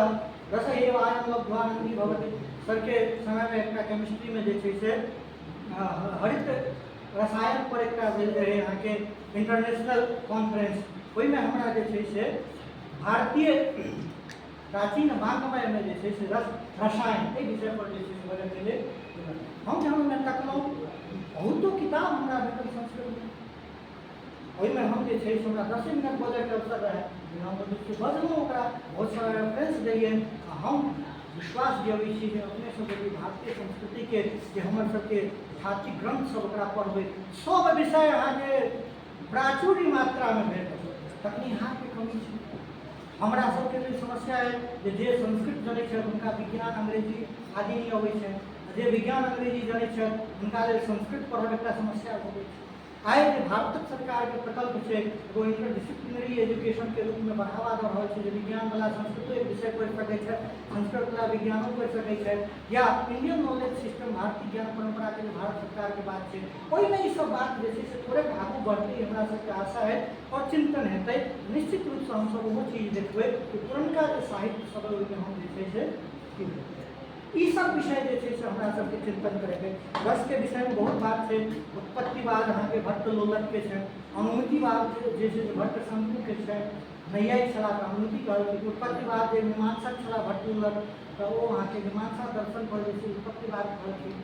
रस एव आयम लब्ध्वानन्दी भवति। सरके समयमे एकटा केमिस्ट्रीमे जे छै से हरित रसायन पर एकटा भेल रहै अहाँके इंटरनेशनल कॉन्फ्रेंस, ओहिमे हमरा जे छै से भारतीय प्राचीन वाङ्मयमे जे छै से रस रसायन एहि विषय पर जे छै से बजैके लेल हम जहन ओहिमे तकलहुँ, बहुतो किताब हमरा भेटल संस्कृतमे। ओहिमे हम जे छै से हमरा 10 मिनट बजैके अवसर रहै, हम बजलहुँ, ओकरा बहुत सारा रेफरेंस देलियनि। आ हम विश्वास दिअबै छी जे अपने सब यदि भारतीय संस्कृतिके जे हमर सबके ऐतिहासिक ग्रंथ सब ओकरा पढ़बै, सब विषय अहाँके प्राचुर्य मात्रामे भेटत। तकनीहारके कमी छै। हमरा सबके लेल समस्या अइ जे जे संस्कृत जनै छथि हुनका विज्ञान अंग्रेजी आदि नहि अबै छनि, जे विज्ञान अंग्रेजी जनै छथि हुनका लेल संस्कृत पढ़ब एकटा समस्या भऽ गेल छै। आइ जे भारतक सरकारके प्रकल्प छै एगो इंटरडिसिप्लिनरी एजुकेशनके रूपमे बढ़ावा दऽ रहल छै, जे विज्ञानवला संस्कृतो एक विषय पढ़ि सकै छथि, संस्कृतवला विज्ञानो पढ़ि सकै छथि, या इंडियन नॉलेज सिस्टम भारतीय ज्ञान परम्पराके जे भारत सरकारके बात छै, ओहिमे ईसब बात जे छै से थोड़ेक आगू बढ़तै, हमरा सबके आशा है आओर चिन्तन हेतै। निश्चित रूपसँ हमसब ओहो चीज देखबै कि पुरनका जे साहित्य सब ओहिमे हम जे छै से की ई सब विषय जे छै से हमरा सबके चिन्तन करैके। रसके विषयमे बहुत बात छै। उत्पत्तिवाद अहाँके भट्ट लोलकके छै, अनुमतिवाद जे छै से भट्ट शंकुके छै, नैयायिक छलाह तऽ अनुमति कहलखिन। उत्पत्तिवाद जे मीमांसक छलाह भट्ट लोलक, तऽ ओ अहाँके मीमांसा दर्शन पर जे छै उत्पत्तिवाद कहलखिन।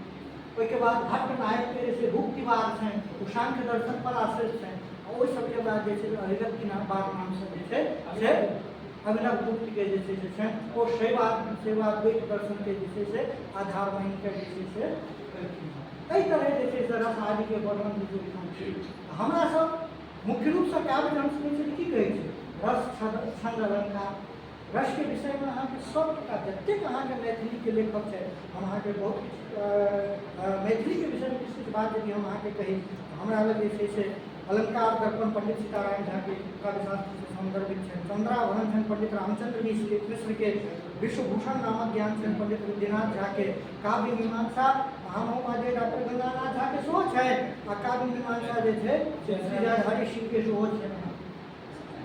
ओहिके बाद भट्ट नायकके जे छै भुक्तिवाद छनि, ओ सांख्य दर्शन पर आश्रित छनि। आ ओहि सबके बाद जे छै अभिव्यक्ति नाम नामसँ जे छै से अभिनव गुप्त के जे छै से छनि, ओ शैवाद्वैत दर्शन के जे छै से आधार मानि कऽ जे छै से केलखिन। एहि तरह जे छै से रस आदिके वर्णन जे छै। हमरा सब मुख्य रूपसँ काव्य जहन सुनै छै की कहै छै रस छंद अलंकार। रसके विषयमे अहाँके सबटा जतेक अहाँके मैथिलीके लेखक छै, हम अहाँके बहुत किछु मैथिलीके विषयमे किछु किछु बात यदि हम अहाँके कही, हमरा लग जे छै से अलंकार दर्पण पंडित सीताराम झा के काव्यशास्त्र से संदर्भित छनि, चंद्राभरण छनि पंडित रामचंद्र मिश्र के, विश्वभूषण नामक ज्ञान छनि पंडित विद्यनाथ झा के, काव्य मीमांसा महामहोपाध्याय डॉक्टर गंगानाथ झा के सेहो छनि, आ काव्य मीमांसा जे छै से श्री हरि सिंह के सेहो छनि।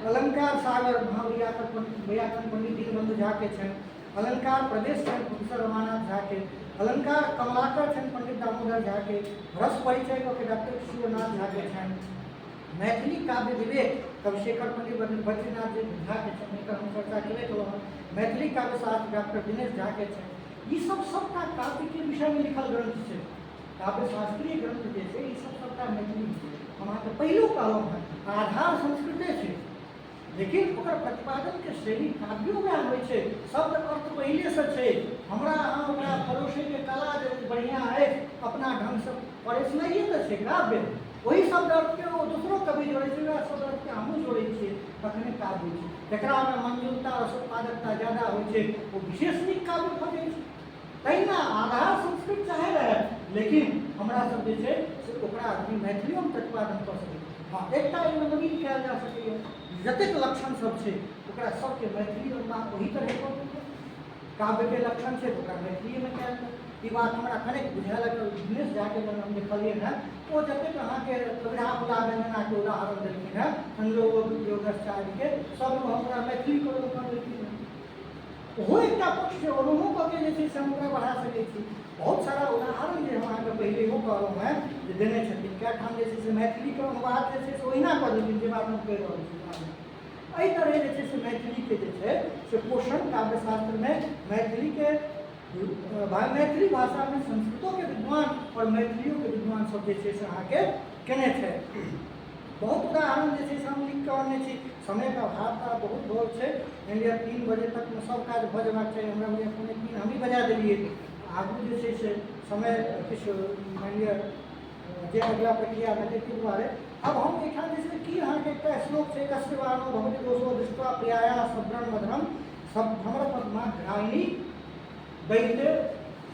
अलंकार सागर महावैयाकरण पंडित दीनबंधु झा के छनि, अलंकार प्रदेश छनि प्रोफेसर रमानाथ झा के, अलंकार कमलाकर छनि पंडित दामोदर झा के, रस परिचय कऽ के डॉक्टर शिवनाथ झा के छनि, मैथिली काव्य विवेक कविशेखर पंडित बद्रीनाथ झा के छनि, एकर हम चर्चा केबे केलहुँ हँ, मैथिली काव्यशास्त्र डॉक्टर दिनेश झा के छनि। ई सब सबटा काव्यके विषयमे लिखल ग्रंथ छै, काव्यशास्त्रीय ग्रंथ जे छै ई सब सबटा मैथिली छै। हम अहाँके पहिलो कहलहुँ हँ आधार संस्कृते छै, लेकिन ओकर प्रतिपादनके शैली काव्यो वएह होइ छै, शब्द अर्थ पहिलेसँ छै। हमरा अहाँ ओकरा परोसैके कला जे बढ़िआँ अछि अपना ढङ्गसँ परोसनाइए तऽ छै काव्य। ओही शब्द अर्थके ओ दोसरो कवि जोड़ै छै, वएह शब्द अर्थके हमहूँ जोड़ै छियै, तखने काव्य होइ छै। जकरामे मंजुलता रसोत्पादकता ज्यादा होइ छै ओ विशेष नीक काव्य भऽ जाइ छै। तहिना आधार संस्कृत चाहे रहै, लेकिन हमरा सब जे छै से ओकरा मैथिलियोमे प्रतिपादन कऽ सकै छी। हँ, एकटा एहिमे नवीन कयल जा सकैए, जतेक लक्षण सब छै ओकरा सबके मैथिली अनुवाद ओही तरहे कऽ देल जाय। काव्यके लक्षण छै तऽ ओकरा मैथिलीमे कयल जाय। ई बात हमरा कनेक बुझायल दिनेश झाके जहन हम देखलियै हँ, ओ जतेक अहाँके कविरा मुला व्यंजनाके उदाहरण देलखिन हँ, संयोगोपयोगश्चार्यके सब हमरा मैथिली कऽ देलखिन हँ। ओहो एकटा पक्ष छै, ओनाहो कऽ के जे छै से हम ओकरा बढ़ा सकै छी। बहुत सारा उदाहरण जे हम अहाँके पहिलेहो कहलहुँ हेँ जे देने छथिन, कए ठाम जे छै से मैथिलीके अनुवाद जे छै से ओहिना कऽ देलखिन जे बात हम कहि रहल छी। एहि तरहे जे छै से मैथिलीके जे छै से पोषण काव्यशास्त्रमे मैथिलीके मैथिली भाषामे संस्कृतोके विद्वान आओर मैथिलियोके विद्वान सब जे छै से अहाँके केने छै। बहुत उदाहरण जे छै से हम लिख कऽ अनने छी, समयके अभाव तऽ बहुत बहुत छै। मानि लिअ 3 बजे तकमे सब काज भऽ जेबाक चाही, हमरा बुझाइए 2:45 हमही बजा देलियै। आगू जे छै से समय किछु मानि लिअ जे अगिला प्रक्रिया हेतै ताहि दुआरे अब हम एहिठाम जे छै की अहाँके एकटा श्लोक छै, कस्य वाणो भवति दोषो दृष्ट्वा प्रियाया सभ्रम मधुरम सब भ्रमर पद्मा घ्रायिणी दैते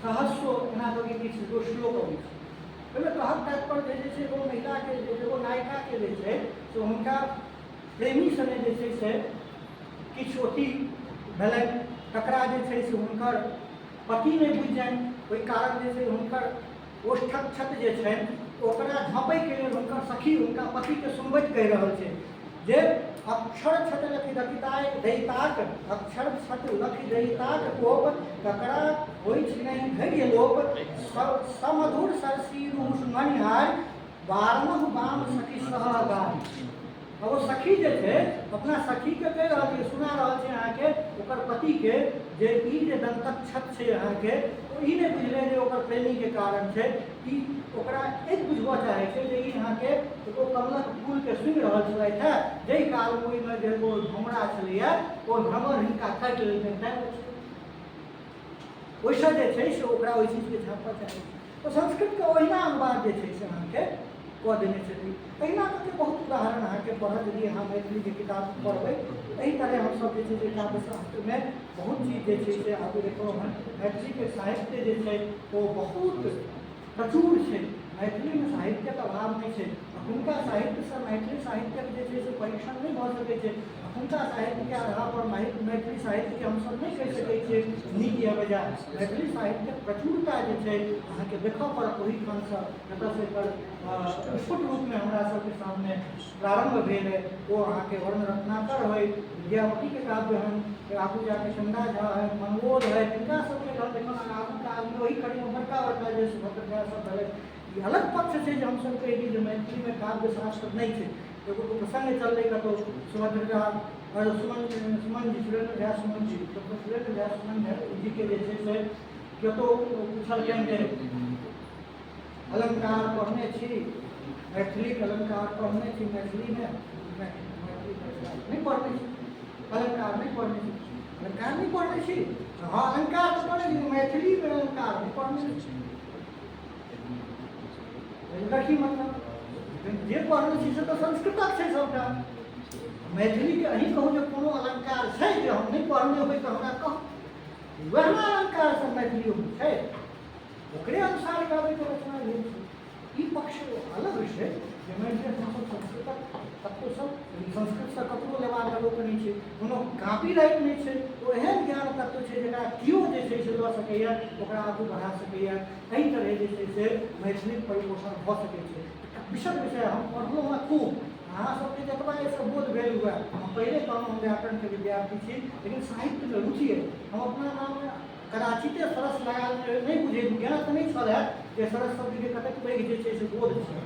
सहस्रो, एना कऽ के किछु एगो श्लोक अबै छै। ओहिमे कहक तात्पर्य जे छै एगो महिलाके एगो नायिकाके जे छै से हुनका प्रेमी सङ्गे जे छै से किछु अथी भेलनि, तकरा जे छै से हुनकर पति नहि बुझि जानि, ओहि कारण जे छै हुनकर ओष्ठक क्षत जे छनि ओकरा झँपैके लेल हुनकर सखी हुनका पतिके सुनबैत कहि रहल छै, जे अक्षर छट लखि दकिताय दैताक, अक्षर छट लखि दैताक कोप, ककरा होइछ नहि धैर्य लोप, समधुर सरसी रूस मनिहार, बारमहु बाम सखी सह गारी। आ ओ सखी जे छै अपना सखीके कहि रहल छै, सुना रहल छै अहाँके ओकर पतिके, जे ई जे दन्तक क्षत छै अहाँके, ओ ई नहि बुझलै जे ओकर प्रेमीके कारण छै। ई ओकरा एक बुझबऽ चाहै छै जे ई अहाँके एगो कमलक फूलके सुनि रहल छलथि हेँ, जाहि कालमे ओहिमे जे एगो भमरा छलैए ओ भ्रमर हिनका काटि लेलकनि, तैँ ओहिसँ जे छै से ओकरा ओहि चीजके झाँपऽ चाहै छै। तऽ संस्कृतके ओहिना अनुवाद जे छै से अहाँके कऽ देने छथिन। एहिना कऽ के बहुत उदाहरण अहाँके पढ़त यदि अहाँ मैथिलीके किताब पढ़बै। एहि तरहे हमसभ जे छै से काव्यशास्त्रमे बहुत चीज जे छै से आगू देखलहुँ हँ। मैथिलीके साहित्य जे छै ओ बहुत प्रचुर छै। मैथिलीमे साहित्यक अभाव नहि छै। अखुनका साहित्यसँ मैथिली साहित्यक जे छै से परीक्षण नहि भऽ सकै छै। अखुनका साहित्यके आधारपर मैथिली साहित्यके हमसभ नहि कहि सकै छियै नीक या बेजाय। मैथिली साहित्यक प्रचुरता जे छै अहाँके देखऽ पड़त ओहि ठामसँ जतऽसँ एकर स्फुट रूपमे हमरा सबके सामने प्रारम्भ भेल है। ओ अहाँके वर्णरत्नाकर होइ, विद्यापतिके काव्य हन, फेर आगू जाके चन्दा झा है, मनबोध है, तिनका सबके जहन देखलहुँ आगूके आदमी ओहि कड़ीमे बड़का बड़का जे सुभद्र झा सब भेलै। ई अलग पक्ष छै जे हमसब कहि दी जे मैथिलीमे काव्य शास्त्र नहि छै। एगो प्रसङ्ग चललै कतहु सुभद्र झा आओर सुमन सुमन जी, सुरेन्द्र झा सुमन जी, डॉक्टर सुरेन्द्र झा सुमन जीके जे छै से कतहु पुछलकनि जे अलङ्कार पढ़ने छी, मैथिलीके अलङ्कार पढ़ने छी? मैथिलीमे मैथिली नहि पढ़ने छी, अलङ्कार नहि पढ़ने छी, अलङ्कार नहि पढ़ने छी। हँ, अलङ्कार तऽ पढ़ने छी, मैथिलीमे अलङ्कार नहि पढ़ने छी। एकर की मतलब? जे पढ़ने छी से तऽ संस्कृतक छै सबटा। मैथिलीके अहीं कहू जे कोनो अलङ्कार छै जे हम नहि पढ़ने होइ तऽ हमरा कहू। वएह ने अलङ्कार सब मैथिलियोमे छै, ओकरे अनुसार काव्यके रचना भेल छै। ई पक्ष अलग छै जे मानि लिअ हमसभ संस्कृतक तत्व सब संस्कृतसँ ककरो लेबा देबो नहि छै, कोनो कॉपीराइट नहि छै। ओ एहन ज्ञान तत्व छै जकरा केओ जे छै से लऽ सकैए, ओकरा आगू बढ़ा सकैए। एहि तरहे जे छै से मैथिलीक परिपोषण भऽ सकै छै। एकटा विशद विषय हम पढ़लहुँ हँ खूब। अहाँ सबके जतबा एहिसँ बोध भेल हुए, हम पहिले कहलहुँ हम व्याकरणके विद्यार्थी छी, लेकिन साहित्यमे रुचि अछि। हम अपना नाममे कदाचिते सरस लगा नहि बुझै, ज्ञात नहि छल हैत जे सरस शब्दके कतेक पैघ जे छै से बोध छै,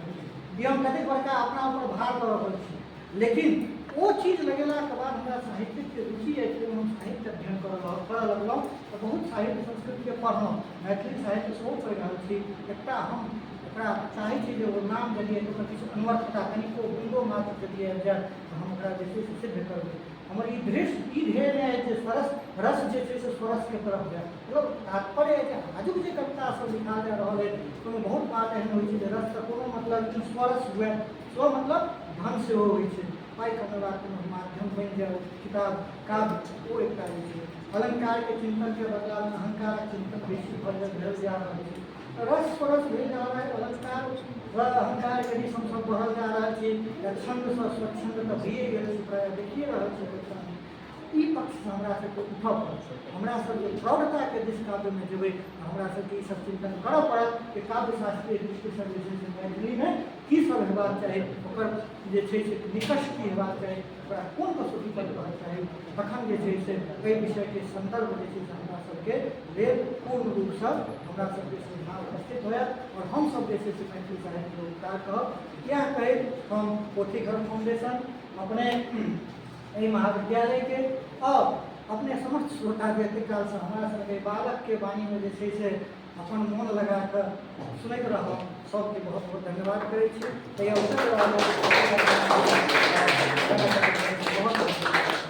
ई हम कतेक बड़का अपना ऊपर भार लऽ रहल छी। लेकिन ओ चीज लगेलाके बाद हमरा साहित्यके रुचि अछि, हम साहित्य अध्ययन करऽ लगलहुँ तऽ बहुत साहित्य संस्कृतिके पढ़लहुँ, मैथिली साहित्य सेहो पढ़ि रहल छी। एकटा हम ओकरा चाहै छी जे ओ नाम यदि ओकर किछु अनवर्थता कनिको बिन्दो मात्र यदि आबि जाय तऽ हम ओकरा जे छै से सिद्ध करबै। हमर ई दृश्य ई ध्येय नहि अछि जे सरस रस जे छै से स्वरसके तरफ जाय। मतलब तात्पर्य अछि जे आजुक जे कविता सब लिखा जा रहल अछि ओहिमे बहुत बात एहन होइ छै जे रससँ कोनो मतलब स्वरस हुए, स्व मतलब धन सेहो होइ छै, पाइ कमेबाक कोनो माध्यम बनि जाय ओ किताब काव्य, ओ एकटा जे छै अलङ्कारके चिन्तनके बदलामे अहङ्कारक चिन्तन बेसी भेल जा रहल छै। रस स्वरस भेल जा रहल है, अलङ्कार र अहङ्कारके दिस हमसब बढ़ल जा रहल छी या छन्दसँ स्वच्छन्द तऽ भइए गेल छी, प्रायः देखिए रहल छी कवितामे। ई पक्षसँ हमरा सबके उठऽ पड़त। हमरा सबके प्रौढ़ताके दिस काव्यमे जेबै तऽ हमरा सबके ई सब चिन्तन करऽ पड़त कि काव्यशास्त्रीय दृष्टिसँ जे छै से मैथिलीमे की सब हेबाक चाही, ओकर जे छै से निकष की हेबाक चाही, ओकरा कोन कसौटी पर रहक चाही। तखन जे छै से एहि विषयके सन्दर्भ जे छै से हमरा सबके लेल पूर्ण रूपसँ हमरा सबके सोझाँ उपस्थित होयत आओर हमसब जे छै से मैथिली साहित्यके उपकार कहब। इएह कहैत हम पोथीघर फाउंडेशन, अपने एहि महाविद्यालयके आओर अपने समस्त श्रोता जे एतेक कालसँ हमरा सबके बालकके वाणीमे जे छै से अपन मोन लगा कऽ सुनैत रहलहुँ, सबके बहुत बहुत धन्यवाद करै छी। एहि अवसर पर बहुत बहुत।